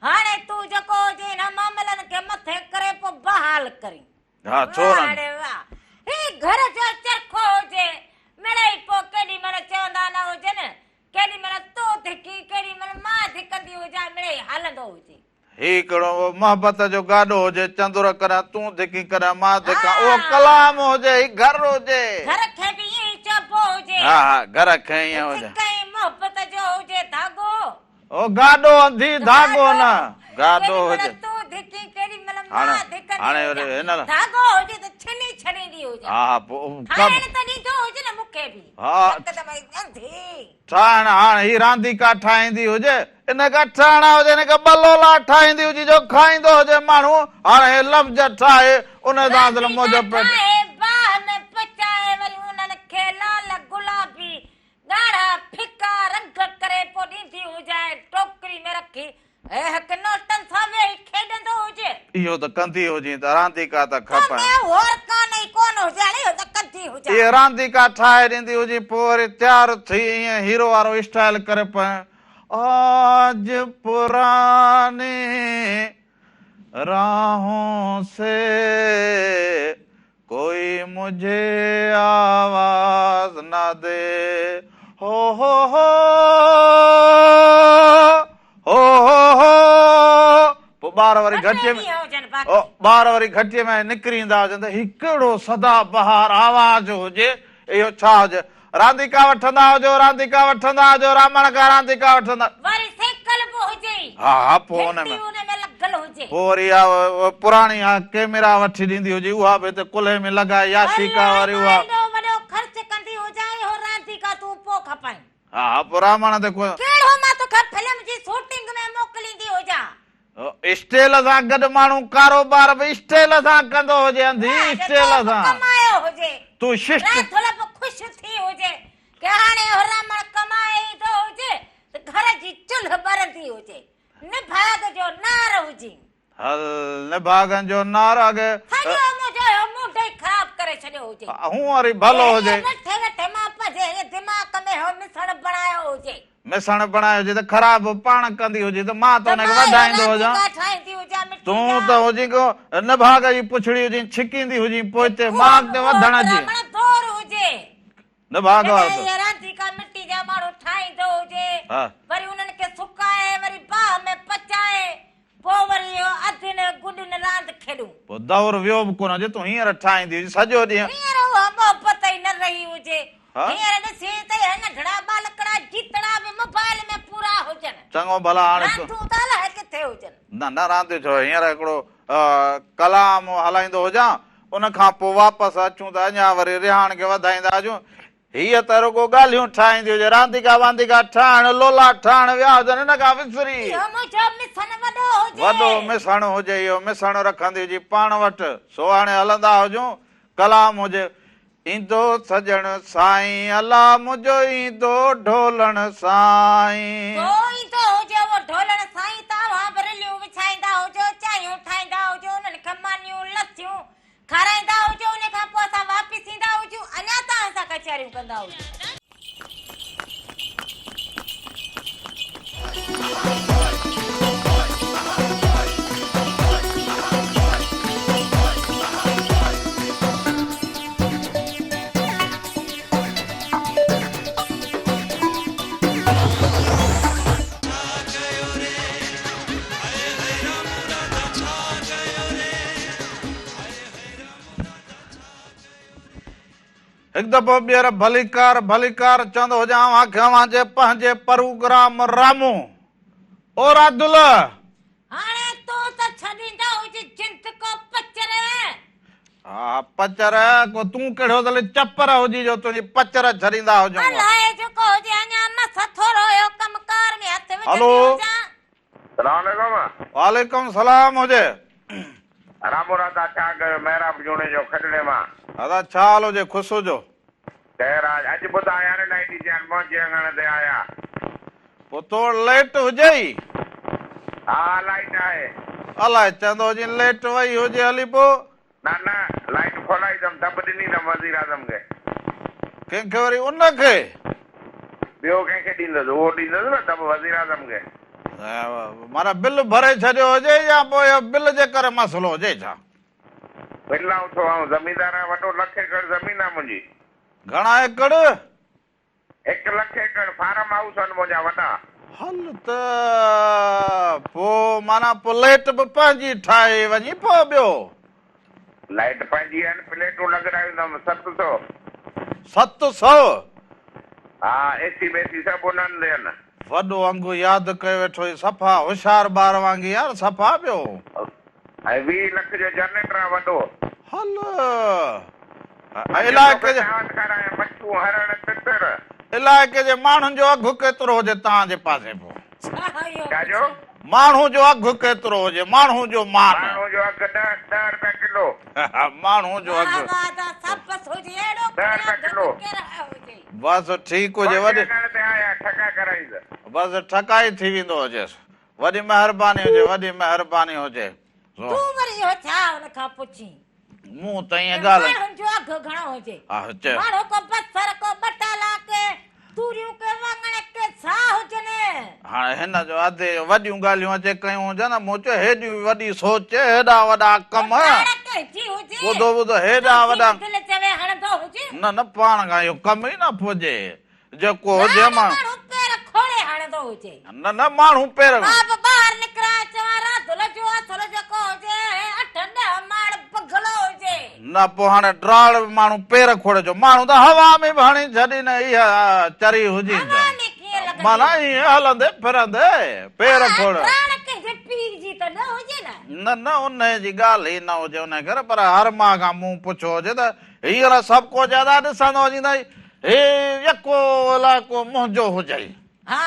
هاڻي تون جيڪو هجي انهن معاملن کي مٿي ڪري پوء بحال ڪرين. ها ڇو نه. واهه ڙي واهه هي گهر جو چرخو هجي مڙئي پوء ڪيڏي مهل چوندا نه هجن ڪيڏي مهل تون ڌڪي ڪيڏي مهل مان ڌڪندي هجان مڙئي هلندو هجي. هي ڪهڙو محبت جو گاڏو هجي چندر ڪڏهن تون ڌڪين ڪڏهن مان ڌڪان اهو ڪلام هجي هي گهر هجي. گهر کي به ائين ئي چئبو هجي. ها ها گهر کي ائين هجي. سڪ ۽ محبت جو هجي ڌاڳو. او گاڏو انڌي ڌاڳو نه گاڏو هجي. ڪيڏي مهل تون ڌڪين ڪيڏي مهل مان ڌڪندي هاڻي وري هجان. هن ڌاڳو هجي ته ڇني ڇڏيندي هجان. ها ها پوء ٺاهڻ ته ڏيندو هجي نه مون کي به. ها هڪدم انڌي. ٺاهڻ هاڻ هي رانديڪا ٺاهيندي هجي ان کان ٺاهڻا هجي ان کي ٻه لولا ٺاهيندي هجي جو کائيندو هجي ماڻهو هاڻ هي لفظ ٺاهي ان دادل رانديڪا موجب پيٽ. ٺاهي باهه ۾ پچائي وري انهن کي لال گلابي ڳاڙها ڦڪا رنگ ڪري پوء ڏيندي هجانء ٽوڪري ۾ رکي هي هڪ نوٽن سان ويهي کيڏندو هجي. اهو ته ڪندي هجين ته رانديڪا ته تو کپن. ۾ هور ڪانه ئي ڪونه هجان اهو ته ڪندي هجان. اهي رانديڪا ٺاهي ڏيندي هجين پوء وري تيار ٿي ائين هيرو وارو اسٽائيل ڪري پوء آج پراني راهون سي ڪوئي مجهي آواز نه the هو هو هو هو هو هو پوء ٻار ٻار وري گهٽيء ۾. ٻار وري گهٽيء ۾ نڪري ايندا هجن ته هي ڪهڙو سدا بهار آواز هجي، اهو ڇا هجي؟ رانديڪا وٺندا هجو، رانديڪا وٺندا هجو، رامڻ کان رانديڪا وٺندا. وري سيڪل به هجي. ها ها پوء ان ۾. گهنٽي ان ۾ لڳل هجي. پوء وري اها پراڻي اها ڪئميرا وٺي ڏيندي هجي، اها به هتي ڪلهي ۾ لڳائي ياشيڪا واري اها. ڀلا ايڏو وڏو خرچ ڪندي هجان اهو رانديڪا تون پوء کپائين. ها ها پوء رامڻ تي ڪو. ڪهڙو مان توکي فلم جي شوٽنگ ۾ موڪليندي هجان. اسٽيل سان گڏ ماڻهو ڪاروبار به اسٽيل سان ڪندو هجي انڌي اسٽيل سان. ڪمايو هجي. تون ششٽ. راٿل به خوش ٿي هجي ڪي هاڻي اهو رامڻ ڪمائي ايندو هجي ته گهر جي چلهه ٻرندي هجي. نڀاڳ جو نار هجين. هل نڀاڳن جو نار اڳي. سڄو منهنجو اهو موڊ ئي خراب ڪري ڇڏيو هجي. هون وري ڀلو هجي. هيئن ويٺي ويٺي مان پنهنجي هيئن دماغ ۾ اهو مسڻ بڻايو هجي. مسڻ بڻايو هجي ته خراب پاڻ ڪندي هجي ته مان ته ان کي وڌائيندو هجان. تون ته هجين ڪو نڀاڳ جي پڇڙي هجين ڇڪيندي هجين پوئتي مان اڳتي وڌڻ جي. نڀاڳ وارو ته. پوء دور ويو به ڪونه هجي تون هينئر ٺاهيندي هجين سڄو ڏينهن. هينئر اها محبت ئي نه رهي هجي. هينئر ڏسين ته اهي ننڍڙا ٻالڪڙا جيتڙا به موبائل ۾ پورا هجن. چڱو ڀلا هاڻي تون. راندون ته الائي ڪٿي هجن. نه نه رانديون ڇو هينئر هڪڙو ڪلام هلائيندو هجان ان کان پوء واپس اچون ته اڃا وري رهاڻ کي وڌائيندا هجون. هيء ته رڳو ڳالهيون ٺاهيندي هجي، رانديڪا وانديڪا ٺاهڻ، لولا ٺاهڻ ويا هجن، ان کان وسري. اهو منهنجو مسڻ وڏو هجي. وڏو مسڻ هجي، اهو مسڻ رکندي هجي پاڻ وٽ، سو هاڻي هلندا هجون، ڪلام هجي. ايندو سڄڻ سائين الا منهنجو ايندو ڍولڻ سائين. سو ايندو هجي اهو ڍولڻ سائين ته اوهان به رليون وڇائيندا هجو، چانهيون ٺاهيندا هجو، انهن کي مانيون، لسيون کارائيندا هجو ان کان پوء اسان واپس ايندا هجون اڃا توهان سان ڪچهريون ڪندا هجون. هڪ دفعو ٻيهر ڀليڪار ڀليڪار چوندو هجان اوهان کي اوهان جي پنهنجي پروگرام رامو او رادل. هاڻي تون ته ڇڏيندو هج جند ڪو پچر. ها پچر ڪو تون ڪهڙو دل چپر هجي جو تنهنجي پچر ڇڏيندا هجون. الائي جيڪو هجي اڃا مس ٿورو اهو ڪم ڪار ۾ هٿ وجهندي هلو. هجان. سلام عليڪم. وعليڪم سلام هجي. رامو راڌا ڇا ڪيو محراب جوڻيجو کڏڙي مان. ادا ڇا حال هجي خوش هجو. خير آ اڄ ٻڌا يار لائٽ جيان منهنجي اڱڻ تي آيا. پوء توڙ ليٽ هجئي. ها لائٽ آهي. الائي چوندو هجين ليٽ وئي هجي هلي پوء. نه نه لائٽ کولائي اٿم دٻ ڏني اٿم وزير اعظم کي. ڪنهن کي وري ان کي. ٻيو ڪنهن کي ڏيندس اهو ڏيندس نه دٻ وزير اعظم کي. معنيٰ بل ڀري ڇڏيو هجي يا پوء اهو بل جي ڪري مسئلو هجي ڇا. بل آئون ڇو آئون زميندار آهيان وڏو لک ايڪڙ زمين آهي منهنجي. گهڻا ايڪڙ؟ هڪ لک ايڪڙ فارم هائوس آهن منهنجا وڏا. هل ته پوء معنيٰ پوء ليٽ به پنهنجي ٺاهي وڃي پوء ٻيو. لائيٽ پنهنجي آهن پليٽون لڳرايون اٿم 700. 700؟ ها اي سي بيسي سڀ انهن تي آهن. وڏو انگ ياد ڪيو ويٺو هئي صفا هوشيار ٻار وانگي يار صفا ٻيو. ۽ 20 لک جو جنريٽر آ وڏو. هل ۽ علائقي جي. دعوت کارايان مڇون هرڻ تتر. علائقي جي ماڻهن جو اگهه ڪيترو هجي توهان جي پاسي پو. ڇا جو؟ ماڻهو جو اگهه ڪيترو هجي ماڻهو جو مان. ماڻهو جو اگهه ڏهه رپيا ڪلو. ماڻهو جو اگهه. 10 رپيا ڪلو. بس ٺيڪ هجي وڏي. بس ٺڪائي ٿي ويندو هجيس. وڏي مهرباني هجي وڏي مهرباني هجي. تون وري اهو ڇا ان کان پڇين. مون ته ائين ڳالهه. ماڻهن جو اگهه گهڻو هجي. ماڻهو ڪو بصر ڪو ٻٽالا ڪي توريون ڪي واڱڻ ڪي ڇا هجن. هاڻي هن جو ادي وڏيون ڳالهيون اچي ڪيون هجن. مون چيو هيڏي وڏي سوچ هيڏا وڏا ڪم. ٻڌو ٻڌو هيڏا وڏا. دل چوي هڻندو هجي. نه نه پاڻ کان اهو ڪم ئي نه پڄي. جيڪو هجي ماڻهو. ماڻهو پير کوڙي هڻندو هجي. نه نه ماڻهو پير. مان به ٻاهر نڪران چوان راڌل جو اصل نه پوء هاڻي ڊراڙ به ماڻهو پير کوڙي جو ماڻهو ته هوا ۾ به هڻي ڇڏي نه اها چري هجي هوا ته ۾ ڪيئن لڳندي؟ معنيٰ ائين هلندي ڦرندي پير ها کوڙ. ڊراڙ ڪنهن جي پيء جي ته نه هجي نه. نه نه انهي جي ڳالهه ئي نه هجي انهي ڪري پر هر مان کان مون پڇيو هجي ته هينئر سڀ ڪو چئي ٿا ڏسندو هجين ته هي يڪو علائقو منهنجو هجئي. ها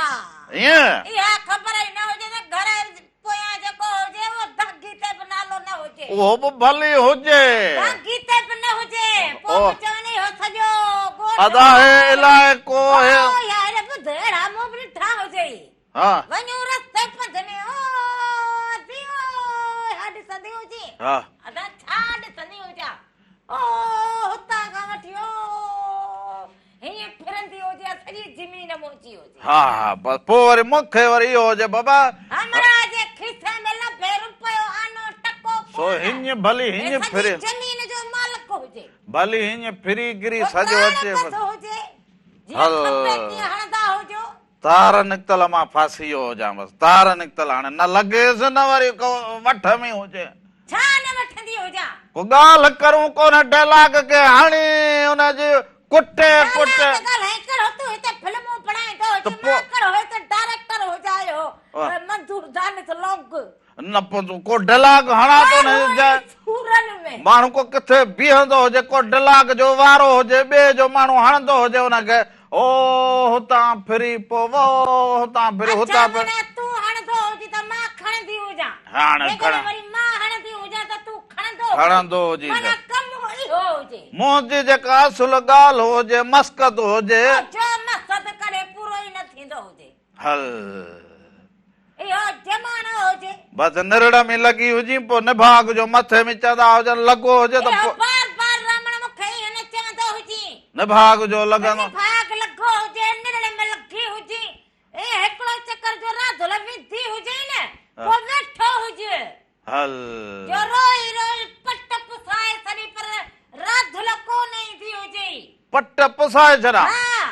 ائين؟ اها خبر ئي نه هجي ته گهر پويان جيڪو هجي اهو دانگي تي به نالو نه هجي. اهو به ڀلي هجي. دانگي تي به نه هجي. پوء به چون اهو سڄو ڳوٺ ادا هي علائقو هي. او يار ٻڌ اهڙا مون به ڏٺا هجئي. ها. وڃون رستي پنڌ ۾ او ادي او اها ڏسندي هجين. ها. ادا ڇا ڏسندي هجان. او هتان کان وٺي او هيئن ڦرندي هجي ها سڄي زمين منهنجي هجي. ها ها بس پوء وري مون کي وري اهو هجي بابا. همراهه جي کيسي ۾ لڀي روپيو آنو ٽڪو سو ڪونه. هيئن ڀلي هي هيئن سڄي ڦري. زمين جو مالڪ هجي. ڀلي هيئن ڦري گري پوء سڄو تاڻ اچي ٻڌ بس. هجي. جيئن هل. کپي تيئن هڻندا هجو. تار نڪتل مان ڦاسي ويو هجان بس تار نڪتل هاڻي نه لڳيس نه وري ڪو وٺ ۾ هجي. ڇا نه وٺندي هجان. ڪو ڳالهه ڪرون ڪونه ڊيلاگ کي هڻي ان جي ڪٽي ڪٽي. ڊيلاگ ڳالهائين ڪهڙو تون هتي فلمون بڻائيندو ته هجين پوء. مان ڪهڙو هتي ڊائريڪٽر هجان اهو منظور دانش لونگ. نه پوء تون ڪو ڊيلاگ هڻان ته ان جي. سورن ۾. ماڻهو ڪو ڪٿي بيهندو هجي ڪو ڊيلاگ جو وارو هجي ٻئي جو ماڻهو هڻندو هجي ان کي او هتان ڦري پو وو هتان ڦري اڇا هتان ڦري. معنيٰ تون هڻندو هجين ته مان کڻندي هجان. هاڻ جيڪڏهن کڻ. وري مان هڻندي هجان ته تون کڻندو هجين. کڻندو هجين ته. معنيٰ ڪم اهو هجي. منهنجي جيڪا اصل ڳالهه هجي مسقد هجي. جو مقصد ڪڏهن پورو ئي نه ٿيندو هجي. هل. اهو زمانو هجي. بس نرڙ ۾ لڳي هجين پوء نڀاڳ جو مٿي ۾ چوندا هجن لڳو هجي ته اهو پوء. بار بار رامڻ مون کي ائين نه چوندو هجين. نڀاڳ جو لڳندو. نڀاڳ لڳو هجي نرڙ ۾ لڳي هجين ۽ هڪڙو چڪر جو راڌل وڌي هجين نه پوء ويٺو هج. هل. جو روئي روئي پٽ پسائي ڇڏي پر راڌل ڪونه ايندي هجئي. پٽ پسائي ڇڏان. ها.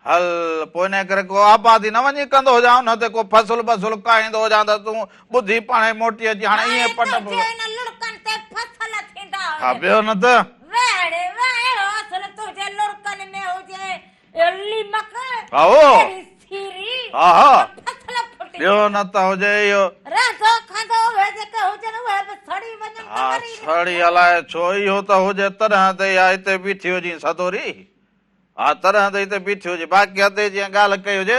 هل پوء انهيء ڪري ڪو آبادي نه وڃي ڪندو هجان ان تي ڪو فصل بصل ڪاهيندو هجان ته تون ٻڌي پاڻهي موٽي اچين هاڻي ائين پٽ هاڻي تنهنجي انهن لڙڪن تي فصل ٿيندا هجن. ها ٻيو نه ته. وهڙي وهه اهڙو اصل تنهنجي لڙڪن ۾ هجي اهو ليمڪ آهو. اهڙي سيري ها ها. جو فصل ڦٽي ٻيو نه ته هجي اهو. رهندو کاندو اهي جيڪي هجن اهي به سڙي وڃن ته ها وري سڙي الائي ڇو اهو ته هجي تڏهن ته اها هتي بيٺي هجين سدوري. ها تڏهن ته هتي بيٺي هجي باقي ادي جيئن ڳالهه ڪئي هجي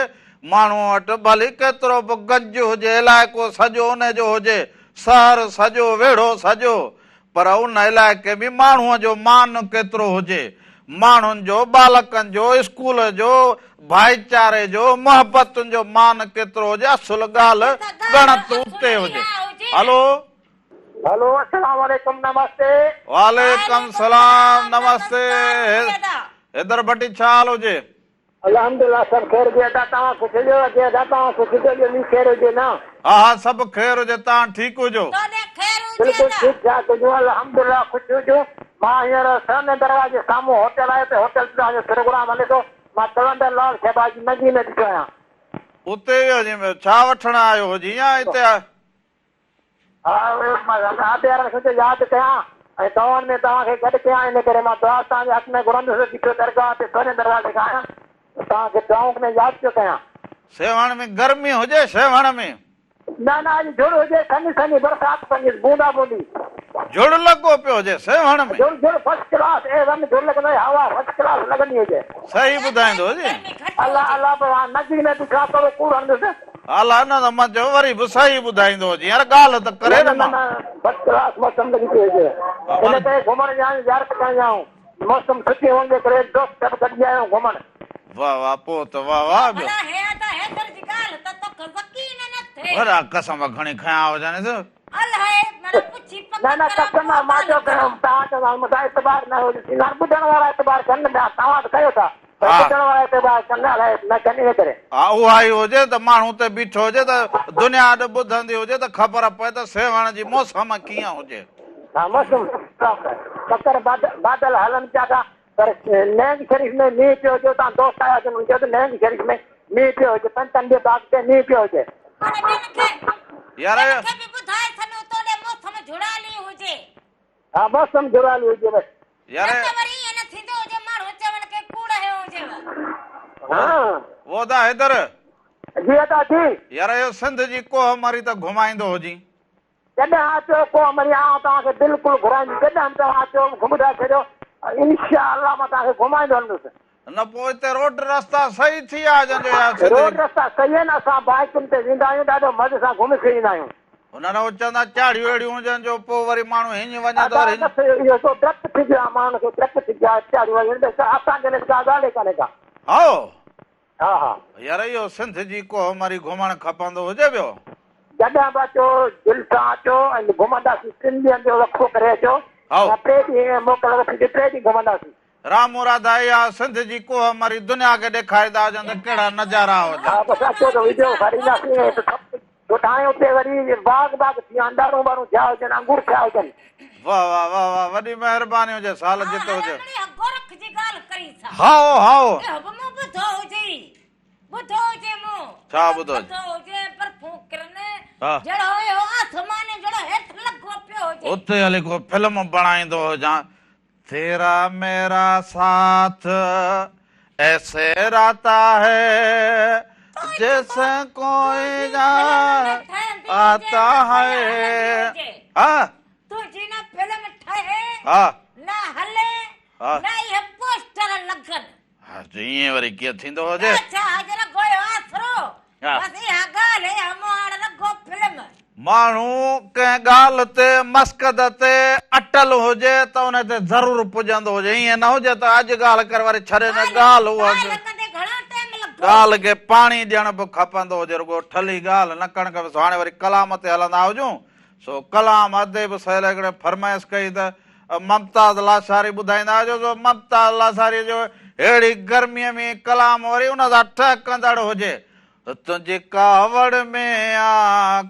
ماڻهوء وٽ ڀلي ڪيترو به گنج هجي علائقو سڄو ان جو هجي شهر سڄو ويڙهو سڄو پر ان علائقي ۾ ماڻهوء جو مان ڪيترو هجي ماڻهن جو ٻالڪن جو اسڪول جو ڀائيچاري جو محبتن جو مان ڪيترو هجي اصل ڳالهه ڳڻت اتي هجي هلو. هلو السلام عليڪم نمستي. وعليڪم سلام نمستي حيدر ڀٽي ڇا حال هجي. الحمدلله سڀ خير هجي ادا توهان کي ڇڏيو هجي ادا توهان کي ڇڏيو ڄمي خير هجي نه. ها ها سڀ خير هجي توهان ٺيڪ هجو. توڏي خير هجي بلڪل ادا. ٺيڪ ٺاڪ هجون الحمدلله خوش هجون مان هينئر سرهندي دروازي سامهون هوٽل آهي اتي هوٽل تي توهان جو پروگرام هلي ٿو مان قلندر لعل شهباز جي نگي ۾ بيٺو آهيان. اتي ويو هجين ڇا وٺڻ آيو هجين يا اتي آيو. ها مان اڌ يارن کي ياد ڪيان ۽ دعائن ۾ توهان کي گڏ ڪيان ان ڪري مان دعا توهان جي حق ۾ گهرندس بيٺو درگاهه تي سوني دروازي کان آهيان ته توهان کي دعائن ۾ ياد پيو ڪيان. سيوهڻ ۾ گرمي هجي سيوهڻ ۾. نه نه اڄ جھڙ هجي سنهي سنهي برسات پوندي بوندا بوندي. جھڙ لڳو پيو هجي سيوهڻ ۾. جھڙ جھڙ فرسٽ ڪلاس اي ون جھڙ لڳندو آهي هوا فرسٽ ڪلاس لڳندي هجي. صحيح ٻڌائيندو هجي. الله الله پر هاڻ نگري ۾ بيٺو آهيان ٿورو ڪوڙ هڻندس. الا نه ته مان چيو وري به صحيح ٻڌائيندو هجين يار ڳالهه ته ڪري نه نه مان. نه فرسٽ ڪلاس موسم لڳي پئي هجي ان ڪري گهمڻ ويا آهيون زيارت ڪرڻ ويا آهيون موسم سٺي هئڻ جي ڪري دوست سڀ گڏجي آيا آهيون گهمڻ. واه واه پوء ته واه واه ٻيو. ڀلا هي ادا حيدر جي ڳالهه ته توکي يقين نه ٿئي. ورا قسم کڻي کنيا هجنس. الائي معنيٰ پڇي پڪ نه نه ڪران قسم پوء مان چيو ڳالهه ڪيم ڪران. توهان چوندا آهيو مون سان اعتبار نه هجي هاڻ ٻڌڻ وارا اعتبار ڪن نه پيا توهان ته ڪيو ٿا. پر ها. ٻڌڻ وارا اعتبار ڪن نه الائي نه ڪن ان ڪري. ها اها ئي هجي ته ماڻهو اتي بيٺو هجي ته دنيا اڏ ٻڌندي هجي ته خبر پئي ته سيوهڻ جي موسم ڪيئن هجي. ها موسم ڪڪر بادل هلن پيا ٿا پر نئنگ شريف ۾ مينهن پيو هجي اتان دوست آيا هجن انهن چيو ته نئنگ شريف ۾ مينهن پيو هجي پنتن جي باغ تي مينهن پيو هجي. پر ٻين کي يار. ٻين کي به ٻڌائي ڇڏيو توڏي موسم جھڙالي هجي. ها موسم جھڙالي هجي بس. يار. نه ته وري ائين نه ٿيندو هجي ماڻهو چون ڪي ڪوڙ هنيو هجيو. ها. وو ادا حيدر. جي ادا جي. يار اهو سنڌ جي ڪوهه مري ته گهمائيندو هجين. جڏهن اچو ڪوهه مري آئون توهان کي بلڪل گهرائيندس جڏهن به توهان اچو مون کي ٻڌائي ڇڏيو انشاء الله مان توهان کي گهمائيندو هلندس. نه پوء اتي روڊ رستا صحيح ٿي ويا هجن جو يا سنڌ روڊ رستا صحيح آهن اسان بائيڪن تي ويندا آهيون ڏاڍو مزي سان گهمي ڦري ايندا آهيون. نه نه هو چوندا چاڙهيون اهڙيون هجن جو پوء وري ماڻهو هيڃ وڃي ته ادا وري نه اهو سو ڊپ ٿي ويو آهي ماڻهن کي ڊپ ٿي ويو آهي چاڙهيون واريون ته اسان جي لاء ڪا ڳالهه ئي ڪانهي ڪا. هائو. ها ها. يار اهو سنڌ جي ڪوهه مري گهمڻ کپندو هجي پيو. جڏهن به اچو دل سان اچو ۽ گهمنداسين ٽن ڏينهن جو وقفو ڪري اچو هائو. يا ٽي ڏينهن موڪل وٺي ٽي ڏينهن گهمنداسين. رامو راڌا اها سنڌ جي ڪوهه مري دنيا کي ڏيکاريندا هجن ته ڪهڙا نظارا هجن. ها بس اچو ته وڊيو ڏيکارينداسين ۽ سڀ ڪجهه ٻڌايون اتي وري باغ باغ ٿي ويا آهن ڏاڙهون ٻاڙهون ٿيا هجن انگور ٿيا هجن. واه واه واه واه وڏي مهرباني هجي سال ها جت هجي. رمڻي گورک جي ڳالهه ڪرين ٿا. هائو هائو. اهو به مون ٻڌو هجي. ٻڌو هجي مون. ڇا ٻڌو هجي. ٻڌو هجي برفون ڪرن ها. جهڙو اهو آسمان جهڙو هيٺ لڳو پيو هجي. اتي هلي ڪو فلم بڻائيندو هجان تيرا ميرا ساٿ ايسي راتا هي جيسي ڪوئي آتا هي. ها. تنهنجي نه فلم ٺهي ها. نه هلي ها. نه اهي پوسٽر لڳن. ها ائين وري ڪيئن ٿيندو هجي. اڇا اڄ رڳو اهو آسرو بس اها ڳالهه اها مهاڙ رڳو فلم. ماڻهو ڪنهن ڳالهه تي مسقد تي اٽل هجي ته ان تي ضرور پڄندو هجي ائين نه هجي ته اڄ ڳالهه ڪري وري ڇڏي نه ڳالهه اها ڳالهه کي پاڻي ڏيڻ به کپندو هجي رڳو ٺلهي ڳالهه نه ڪرڻ کپي سو هاڻي وري ڪلام تي هلندا هجون سو ڪلام ادي به سهيل هڪڙي فرمائش ڪئي ته ممتاز لاشاري ٻڌائيندا هجو سو ممتاز لاشاري جو ههڙي گرمي ۾ ڪلام وري ان سان ٺهڪندڙ هجي ته تنهنجي ڪاوڙ ۾ آ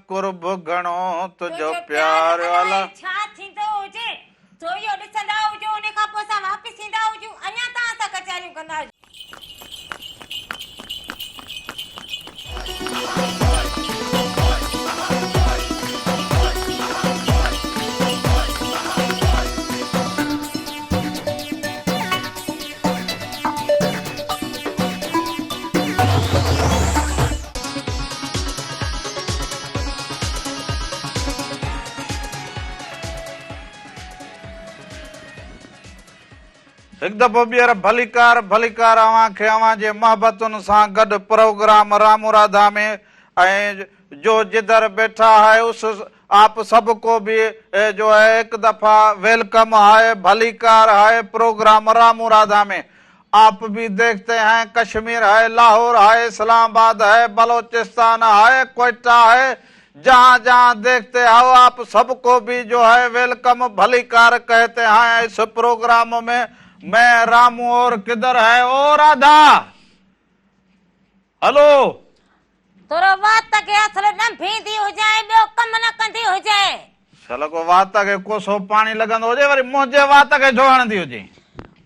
قرب گهڻو تنهنجو پيار الا. الائي ڇا ٿيندو هجي سو اهو ڏسندا هجو ان کان پوء اسان واپس ايندا هجون اڃا توهان سان ڪچهريون ڪندا هجون. هڪ دفعو ٻيهر ڀليڪار ڀليڪار اوهان کي اوهان جي محبتن سان گڏ پروگرام رامو راڌا ۾ ۽ جو جدر بيٺا هي اس آپ سب ڪو ڀي جو هي هڪ دفعا welcome هي ڀليڪار هي پروگرام رامو راڌا ۾ آپ ڀي ديکتي هين ڪشمير هي لاهور هي اسلام آباد هي بلوچستان هي ڪوئٽا هي جهان جهان ديکتي هو آپ سب ڪو ڀي جو هي welcome ڀليڪار ڪهتي هين اس پروگرام ۾ مين رامو اور ڪدر هي او راڌا هلو. تورو وات کي اصل ڏنڀيندي هجين ۽ ٻيو ڪم نه ڪندي هجين. شل ڪو وات کي ڪوسو پاڻي لڳندو هجي وري منهنجي وات کي ڇو هڻندي هجين.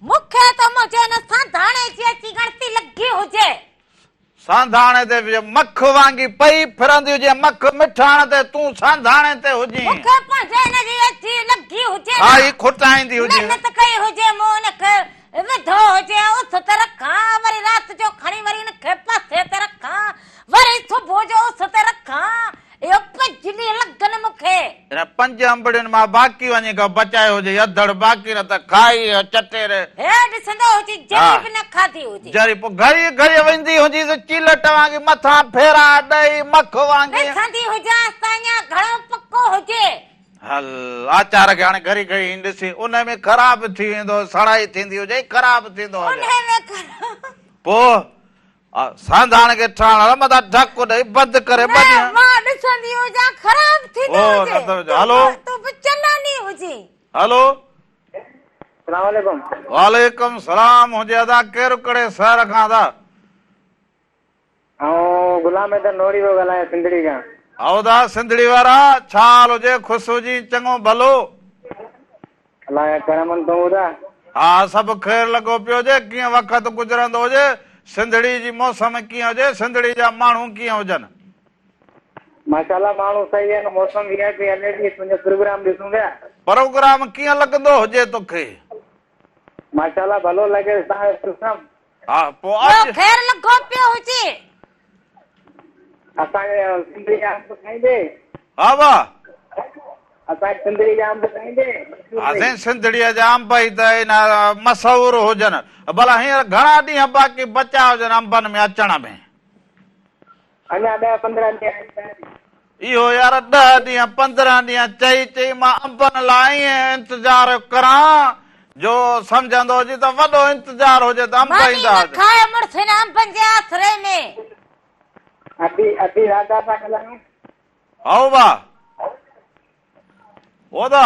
مون کي ته منهنجي ان سانڌاڻي جي اچي ڳڻتي لڳي هجي. سانڌاڻي تي به مک وانگي پئي ڦرندي هجين مک مٺاڻ تي تون سانڌاڻي تي هجين. مون کي پنهنجي ان جي اچي لڳي هجي نه. کائي کٽائيندي هجين. محنت ڪئي هجي مون ان کي وڌو هجي اس تي رکان وري رات جو کڻي وري ان کي پاسي تي رکان وري صبح جو اس تي رکان اهو پنج ڏينهن لڳن مون کي. ان پنج انبڙين مان باقي وڃي ڪو بچايو هجي اڌڙ باقي نه ته کائي چٽي ري. هي ڏسندو هجي جري به نه کاڌي هجي. جري پوء گهڙي گهڙي ويندي هجيس چيلٽ وانگي مٿان ڦيرا ڏئي مک وانگي. ڏسندي هجانس ته اڃا گهڻو پڪو هجي. هل آچار کي هاڻي گهڙي گهڙي ائين ڏسي ان ۾ خراب ٿي ويندو سڙائي ٿيندي هجي خراب ٿيندو هجي. انهي ۾ خراب. پوء سانڌاڻ کي ٺاهڻ لاء متان ڍڪ ڏئي بند ڪري نه ٻه ڏينهن. مان ڏسندي هجان خراب ٿيندو او هجي. نه ته هلو. تون به چلاني هجين. هلو. سلام عليڪم. وعليڪم سلام هجي ادا ڪير ڪهڙي شهر کان ادا. آئون غلام حيدر نوري پيو ڳالهايان سنڌڙي کان. او ادا سنڌڙي وارا ڇا حال هجي خوش هجين چڱو ڀلو. الله جا ڪرم آهن تون ٻڌاء. ها سڀ خير لڳو پيو هجي ڪيئن وقت گذرندو هجي سنڌڙي جي موسم ڪيئن هجي سنڌڙي جا ماڻهو ڪيئن هجن. ماشاءالله ماڻهو صحيح آهن موسم وي آء پي هلي ٿي تنهنجو پروگرام ڏسون پيا. پروگرام ڪيئن لڳندو هجي توکي. ماشاءالله ڀلو لڳي توهان جو پروگرام. ها پوء ٻيو اڄ. خير لڳو پيو هجي. اسان کي سنڌڙي جا انب کائيندي. ها وا. اسان کي سنڌڙي جا انب کائيندي. ها سائين سنڌڙيء جا انب ئي ته اينا مشهور هجن. ڀلا هينئر گهڻا ڏينهن باقي بچيا هجن انبن ۾ اچڻ ۾. اڃا ڏهه 15 ڏينهن آهن شايد. اهو يار ڏهه ڏينهن 15 ڏينهن چئي چئي مان انبن لاء ائين انتظار ڪران جو سمجهندو هجي ته وڏو انتظار هجي ته انب ماني ايندا نه هجن. کاء مڙس هن انبن جي آسري ۾. ادي ادي راڌا ٿا ڳالهايو. هائو ڀا. او دا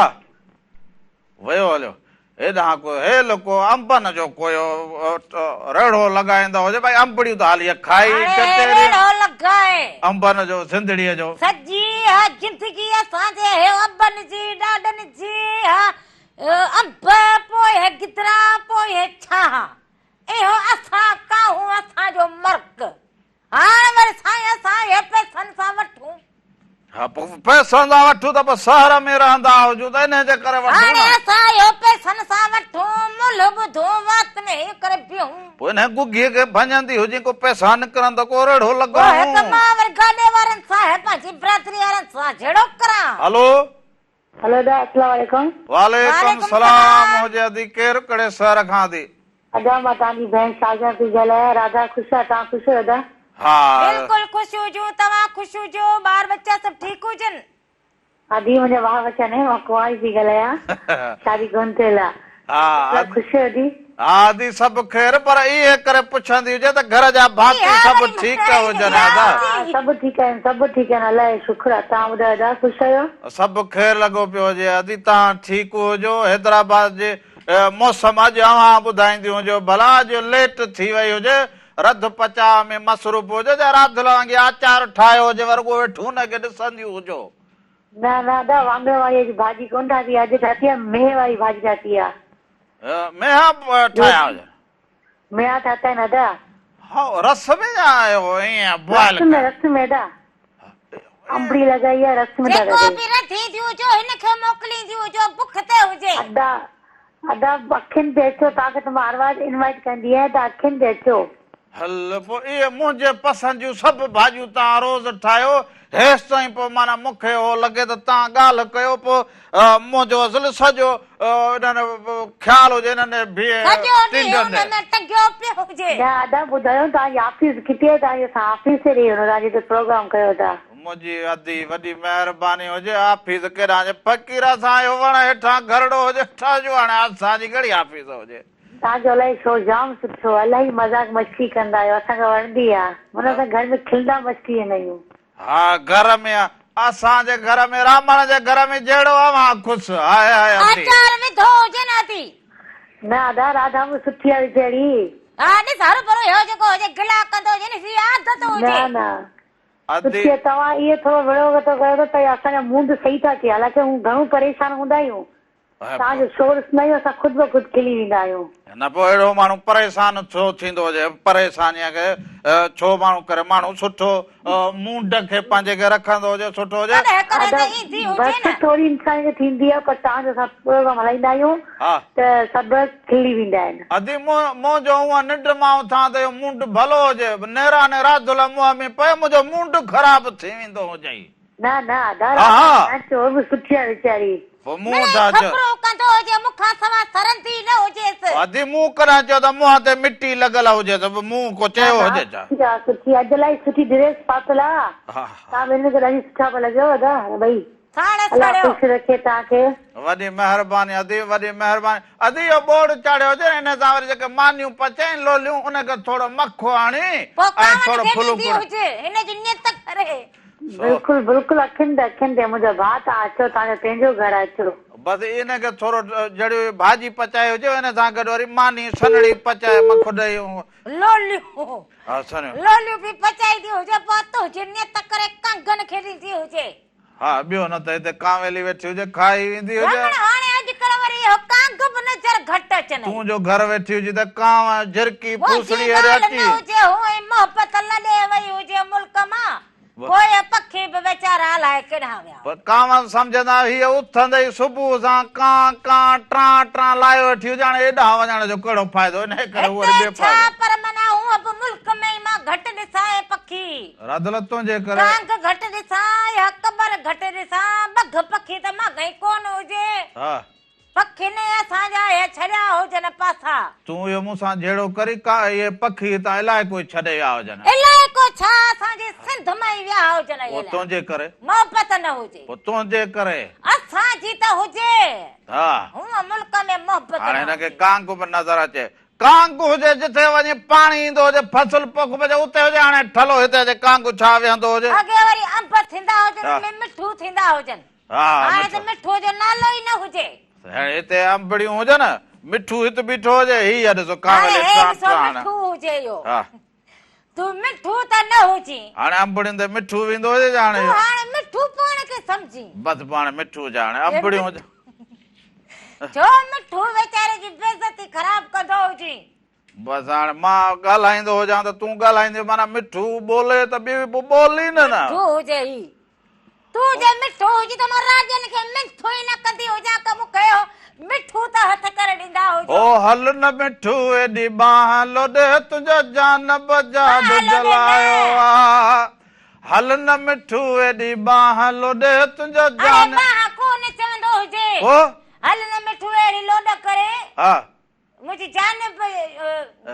ويو هليو هيڏانهن ڪو هيل ڪو انبن جو ڪو ريڙهو لڳائيندو هجي ڀائي انبڙيون ته هالي کائي هاڻي هي چٽيريون ريڙهو لڳائي. انبن جو سنڌڙيء جو. سڄي ها زندگي اسان جي هي ابن جي ڏاڏن جي ها انب پوء هي گدرا پوء هي ڇاها اهو اسان ڪاهون اسان جو مرڪ هاڻ وري سائين اسان اهي پئسن سان وٺون. ها پوء پئسن سان وٺون ته پوء شهر ۾ رهندا هجون ته انهي جي ڪري وٺون هاڻي نه. اسان اهو پئسن سان وٺون، ملهه ٻڌون، وات ۾ هيئن ڪري بيهون. پوء انهي گگهي کي ڀڃندي هجين ڪو پئسا نڪرن ته ڪو ريڙهو پوء هڪ لڳائون. مان وري گاڏي وارن سان هي پنهنجي برادري وارن سان جهيڙو ڪران. هلو. هلو ادا اسلام عليڪم. وعليڪم وعليڪم سلام سلام. هجي ادي ڪير ڪهڙي شهر کان ادي. ادا مان توهان جي ڀيڻ شازيا پئي ڳالهايان راڌا خوش آ توهان خوش آهيو ادا. ها. بلڪل خوش هجون توهان خوش هجو ٻار ٻچا سڀ ٺيڪ هجن. ادي منهنجا ڀاء ٻچا ناهن مان ڪنواري پئي ڳالهايان شادي ڪونه ٿيل آ. ها خوش آهيو ادي. ها ادي سڀ خير پر اهي ڪري پڇندي هجي ته گهر جا ڀاتي اها سڀ وري ٺيڪ مهراڻي هجن ادا. ها سڀ ٺيڪ آهن سڀ ٺيڪ آهن الله جو شڪر آ توهان ٻڌايو ادا خوش آهيو. سڀ خير لڳو پيو هجي ادي توهان ٺيڪ هجو حيدرآباد جي موسم اڄ اوهان ٻڌائينديون هجو ڀلا اڄ ليٽ ٿي وئي هجي رڌ پچاء ۾ مصروف هجو جا راڌل وانگي آچار ٺاهيو هجي ورڳو ويٺون ان کي ڏسنديون هجو. نه نه ادا واڱڻ واري اڄ ڀاڄي ڪونه ٺاهي آ اڄ ٺاهي آ مينهن واري ڀاڄي ٺاهي آ. ميها به ٺاهيا هجن. ميها ٺاتا آهن ادا. هائو رس ۾ يا ائين بوائل رس ۾ ڪري. رس ۾ ادا. انبڙي لڳائي آ رس ۾ ٿا جيڪو ڪڍي. به رڌينديون هجو هن کي موڪلينديون هجو بک تي هجي. ادا ادا اکين تي اچو توهان کي ته مان هر وار انوائيٽ ڪندي آهيان ته اکين تي اچو. هل پوء اهي منهنجي پسند جون سڀ ڀاڄيون توهان روز ٺاهيو، هيستائين پوء معنيٰ مون کي اهو لڳي ته توهان ڳالهه ڪيو پوء منهنجو اصل سڄو انهن خيال هجي انهن سڄو ڏينهن ٽنڊن ڏي. ان ۾ ٽنگيو پيو هجي. نه ادا ٻڌايو توهان جي آفيس ڪٿي آهي توهان جي اسان آفيس تي ڏئي وڃون توهان جتي پروگرام ڪيو ٿا. منهنجي ادي وڏي مهرباني هجي آفيس ڪيڏانهن جي فقير اسان جو وڻ هيٺان گهرڙو هجي ٺهجو هاڻي اسان جي ڪهڙي آفيس هجي. توهان جو الاهي شو جام سٺو آ الاهي مذاق مشڪري ڪندا آهيو اسان کي وڻندي آ معنيٰ اسان گهر ۾ کلندا مشڪري ويندا آهيون. ها گهر ۾ اسان جي گهر ۾ رامڻ جي گهر ۾ جهڙو اوهان خوش هاء هاء ادي. آچار وڌو هجي نه ادي. نه ادا راڌا به سٺي آ ويچاري. ها ڏس هروڀرو هيو جيڪو هجي گلا ڪندو هجي نه سي عادت هجي. نه نه ادي. سٺي آ توهان اهي ٿورو وڙهو وتو ڪيو ته ته اسان جا مونڊ صحيح ٿا ٿئي حالانڪه هون گهڻو پريشان هوندا آهيون توهان جو شو ڏسندا آهيون اسان خود بخود کلي ويندا آهيون. نه پوء اهڙو ماڻهو پريشان ڇو ٿيندو هجي پريشانيء کي ڇو ماڻهو ڪري ماڻهو سٺو مونڊ کي پنهنجي کي رکندو هجي سٺو هجي. ڪڏهن ڪڏهن ادا ته ايندي هجي بس نه. ٿوري انسان کي ٿيندي آهي پر توهان جو اسان پروگرام هلائيندا آهيون ها. ته سڀ کلي ويندا آهن. ادي منهنجو هونء ننڊ مان اٿان ته اهو مونڊ ڀلو هجي نيراني راڌل منهن ۾ پئي منهنجو مونڊ خراب ٿي ويندو هجئي. نه نه ادا ها ها. نه چور به سٺي آ ويچاري. پوء مون مڙئي ڇا چيو. خبرون ڪندو هجي مون کان سوا سرندي نه هجيس. ادي مون ڪڏهن چيو ته منهن تي مٽي لڳل هجيس مون ڪو نه چيو نه هجي ڇا. سٺي آ سٺي آ اڄ الاهي سٺي ڊريس پاتل آ ها. توهان ٻنهي کي ڏاڍي سٺا پيا لڳو ادا ٻئي ساڻس الله سڙيو. خوش رکي توهان کي. وڏي مهرباني ادي وڏي مهرباني ادي اهو ٻوڙ چاڙهيو هجي نه ان سان وري جيڪي مانيون پچائين لوليون ان کي ٿورو مکو هڻي پوء ۽ ڪانون ٿورو کي ڦلو ڏيندي ڪري. هجي هن جي نيت ڪري. سو. بلڪل بلڪل اکين تي اکين تي منهنجا ڀاء توهان اچو توهان جو پنهنجو گهر آ اچو. بس ان کي ٿورو جهڙي ڀاڄي پچائي هجي ان سان گڏ وري ماني سنهڙي پچائي مک ڏئي. لوليون ها سنهيون. لوليون به پچائيندي هجي پوء تنهنجي نيت ڪري ڪانگن کي ڏيندي هجي. ها ٻيو نه ته هتي ڪانويلي ويٺي هجي کائي ويندي هجي. رمڻ هاڻي اڄڪلهه وري اهو ڪانگ به نظر گهٽ اچنئي. تون جو گهر ويٺي هجي ته ڪانء جهرڪي منهنجي ڦوسڙي هيڏي ڳالهه اچي. نه هجي هونئن محبت لڏي وئي هجي ملڪ مان. پوء اهي پکي به ويچارا الائي ڪيڏانهن ويا. پر ڪانون سمجهندا هي اٿندي ئي صبح سان ڪان ڪان ٽان ٽان لايو ويٺي هجي هاڻي ايڏانهن وڃڻ جو ڪهڙو فائدو انهيء ڪري هو وري هتي ٻئي ڇا پاسي. پر معنيٰ هونء به ملڪ ۾ ئي مان گهٽ ڏسان اهي پکي. راڌل تنهنجي ڪري. ڪانگ گهٽ ڏسان يا ڪٻر گهٽ ڏسان ٻگهه پکي ته ماڳهين ڪونه هجي. ها. پکين اسان جا اهي ڇڏيا هجن پاسا. تون اهو مون سان جهيڙو ڪرين ڪا اهي پکي هتان الائي ڪو ڇڏي ويا هجن. الائي ڪو ڇا اسان جي سنڌ مان ئي ويا هجن پوء الائي. تنهنجي ڪري. محبت نه هجي. پوء تنهنجي ڪري. اسان جي ته هجي. ها. هونء ملڪ ۾ محبت هاڻي نه هن کي هجي. ڪانگ به نظر اچي. ڪانگ هجي جٿي وڃي پاڻي ايندو هجي فصل پوکبو هجي اتي هجي هاڻي ٺلهو هتي اچي ڪانگ ڇا ويهندو هجي. اڳي وري انب ٿيندا هجن ان ۾ مٺو ٿيندا هجن. ها هاڻي ته مٺو جو نالو ئي نه هجي. هاڻي هتي انبڙيون هجن، مٺو هت بيٺو هجي، هي ڏسو هاڻي ڪانولي هي ٽان ڏسو ٽان. مٺو هجي اهو. ها. تون مٺو ته نه هجين. هاڻي انبڙين تي مٺو ويندو هجي جا هاڻي. تون هاڻي مٺو پاڻ کي سمجهين. بس پاڻ مٺو جا هاڻي انبڙيون هجن. ڇو مٺو ويچاري جي بيعزتي خراب ڪندو هجين. بس هاڻي مان ڳالهائيندو هجان ته تون ڳالهائيندين معنيٰ مٺو ٻولي ته ٻي به ٻولي نه نه. مٺو هجي هي. تون جي مٺو هجين ته مان راڄن کي منٿون ئي نه ڪندي هجان ته مون کي اهو مٺو ته هٿ ڪري ڏيندا هجو. او هل نه مٺو ايڏي ٻانهن لوڏي تنهنجو جان بجاد ٻانهن لوڏي نه. جلايو آ هل نه مٺو ايڏي ٻانهن لوڏي تنهنجو اڙي جان. ٻانهن ڪو نه چوندو هجي. پوء؟ هل نه مٺو اهڙي لوڏ ڪري. ها. منهنجي جان به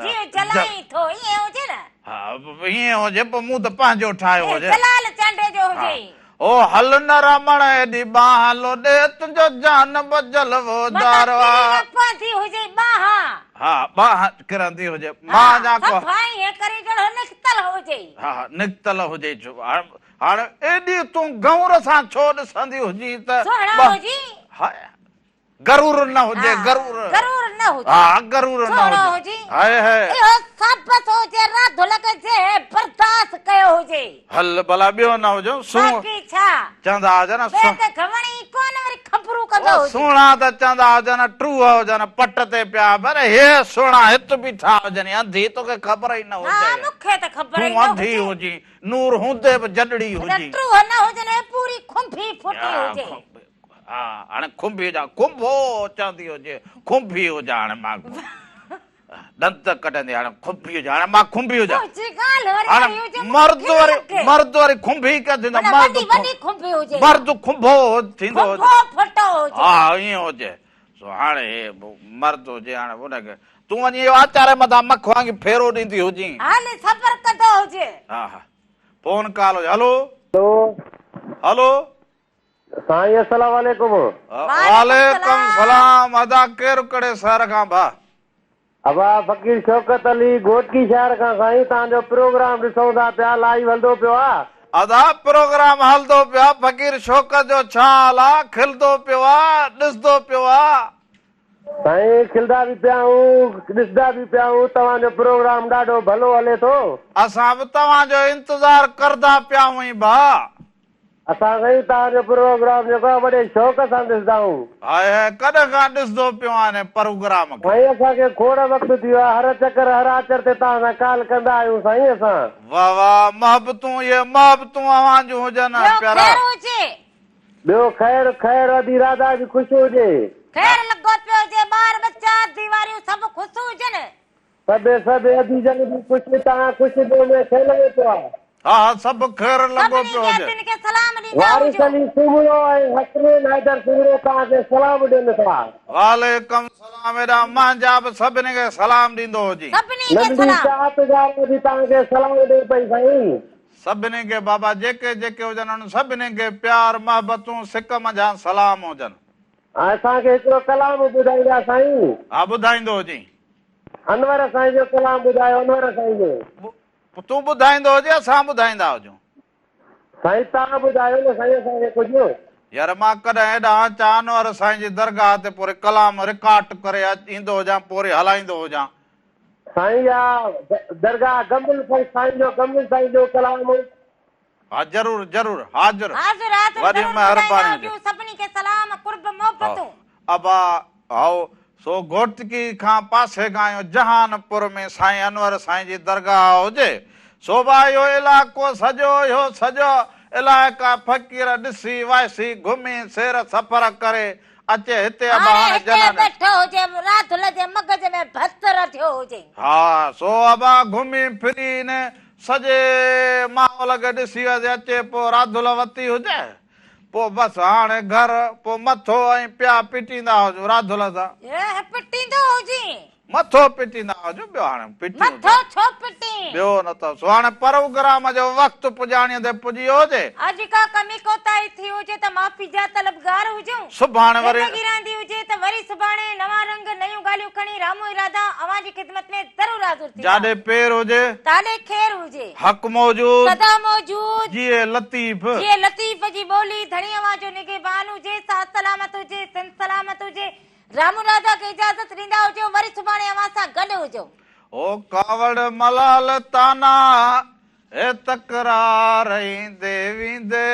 جيء جلائين ٿو ائين هجي نه. ها ائين هجي پوء مون ته پنهنجو ٺاهيو هجي. جلال چانڊيي جو هجي. او هل نه رمڻ ايڏي ٻانهن لوڏي تنهنجو جان به جلوو دار آ. متان ڪري نه پوندي هجي ٻانهن. ها ٻانهن ڪرندي هجي مان جا ڪو. صفا ائين ڪري جهڙو نڪتل هجي. ها نڪتل هجي هاڻ ايڏي تون گئور سان ڇو ڏسندي هجين ته. سهڻا هجين. ها غرور نه هجي غرور. غرور نه هجي. ها غرور نه سهڻو هجي. High high. اهو ثابت هجي راڌل کي جنهن برداشت ڪيو هجي. هل ڀلا ٻيو نه هجي سون. باقي ڇا. چوندا هجن ٻئي ته گهوڻي ئي ڪونه وري خبرون ڪندو هجي. سهڻا ته چوندا هجن ٽوهه هجن پٽ تي پيا پر هي سهڻا هت بيٺا هجن انڌي توکي خبر ئي نه هجي. ها مون کي ته خبر ئي تون نه هجي. انڌي هجين نور هوندي به جڏڙي هجين. ٽوهه نه هجن هي پوري کنڀي ڦٽي هجي. ها هاڻي کنڀي هجان کنڀو چوندي هجي کنڀي هجان هاڻي مان ڏند ڪڍندي هاڻي کنڀي هجان هاڻي مان کنڀي هجان هاڻي مرد وري مرد وري کنڀي ڪيئن ٿيندو مرد مرد کنڀو ٿيندو ها ائين هجي سو هاڻي هي مرد هجي هاڻي ان کي تون وڃي اهو آچاري مٿان مک وانگي ڦيرو ڏيندي هجين هاڻي صبر ڪندو هجي ها ها فون ڪال هجي هلو هلو هلو سائين السلام عليڪم. وعليڪم سلام ادا ڪير ڪهڙي شهر کان ڀا. ابا فقير شوڪت علي گهوٽڪي شهر کان سائين توهان جو پروگرام ڏسون ٿا پيا لائيو هلندو پيو آ. ادا پروگرام هلندو پيو آ فقير شوڪت جو ڇا حال آ کلندو پيو آ ڏسندو پيو آ. سائين کلندا به پيا آهيون ڏسندا به پيا آهيون توهان جو پروگرام ڏاڍو ڀلو هلي ٿو. اسان به توهان جو انتظار ڪردا پيا آهيون ڀا. اسان سائين توهان جو پروگرام جيڪو آهي وڏي شوق سان ڏسندا آهيون. هاء هاء ڪڏهن کان ڏسندو پيو آهيان هن پروگرام کي. سائين اسان کي کوڙ وقت ٿي ويو آهي هر چڪر هر آچر تي توهان سان ڪال ڪندا آهيون سائين اسان. واه واه محبتون اهي محبتون اوهان جون هجن ٻيو پيارا. خير هجي. ٻيو خير خير ادي راڌا به خوش هجي. خير لڳو پيو هجي ٻار ٻچا ادي واريون سڀ خوش هجن. سڀ سڀ ادي جن به خوش توهان خوش ٻيو ۾ خير لڳو پيو آ. ها ها سڀ خير لڳو سڀني پيو کي هجي. ادين کي سلام ڏيندا وارث هجو. علي سومرو ۽ حسنين حيدر سومرو توهان کي سلام ڏين ٿا. وعليڪم سلام ايڏا مانجا به سڀني کي سلام ڏيندو هجين. سڀني کي ننڍي سلام. چاهت وارو به توهان کي سلام ڏي پئي سائين. سڀني کي بابا جيڪي جيڪي هجن انهن سڀني کي پيار محبتون سڪ منجهان سلام هجن. اسان کي هڪڙو ڪلام ٻڌائيندا سائين. ها ٻڌائيندو هجين. انور سائين جو ڪلام ٻڌايو انور سائين جو. تون ٻڌائيندو هجين اسان ٻڌائيندا هجون. سائين توهان ٻڌايو نه سائين اسان کي ڪجهه. يار مان ڪڏهن هيڏانهن اچان انور سائين جي درگاهه تي پوري ڪلام رڪارڊ ڪري ايندو هجان پوري هلائيندو هجان. سائين يا درگاهه گمبل سائين جو گمبل سائين جو ڪلام. ها ضرور ضرور حاضر حاضر حاضر وڏي ضرور مهرباني ٻڌائيندا هجي. هجون سڀني کي سلام قرب محبتون. ابا هائو سو گهوٽڪي کان پاسي کان آيو جهان پور ۾ سائين انور سائين جي درگاهه هجي سو ڀا اهو علائقو سڄو اهو سڄو علائقا فقير ڏسي وائسي گهمي سير سفر ڪري اچي هتي ابا هاڻي هاڻي هتي جنان. ويٺو هجي راڌل جي مغز ۾ ڀت رڌيو هجي. ها سو ابا گهمي ڦري ان سڄي ماحول کي ڏسي وائسي اچي پوء راڌل وتي هجي پوء بس هاڻي گهر پوء مٿو ۽ پيا پٽيندا هجون راڌل سان. اهه پٽيندو هجين. مٿو پٽيندا هجون ٻيو هاڻي پٽيون مٿو ڇو پٽين؟ ٻيو نه ته سو هاڻي پروگرام جو وقت پڄاڻيء تي پڄي ويو هجي. اڄ ڪا ڪمي ڪوتاهي ٿي هجي ته معافي جا طلبگار هجون. سڀاڻي وري. زندگي رهندي هجي ته وري سڀاڻي نوان رنگ نيون ڳالهيون کڻي رامو ۽ راڌا اوهان جي خدمت ۾ ضرور حاضر ٿيندا. جاڏي پير هجي. تاڏي خير هجي. حق موجود. سدا موجود. جيئي لطيف. جيئي لطيف جي ٻولي ڌڻي اوهان جو نگهبان هجي ساٿ سلامت هجي سنڌ سلامت هجي. رامو راڌا کي اجازت ڏيندا هجو وري سڀاڻي اوهان سان گڏ هجو. او ڪاوڙ ملال طعنا هي تڪرار ايندي ويندي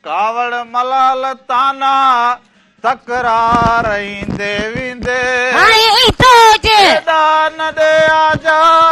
ڪاوڙ ملال طعنا تڪرار ايندي ويندي. هاڻي ايندو هجي. ايڏا نه ڏي آزار.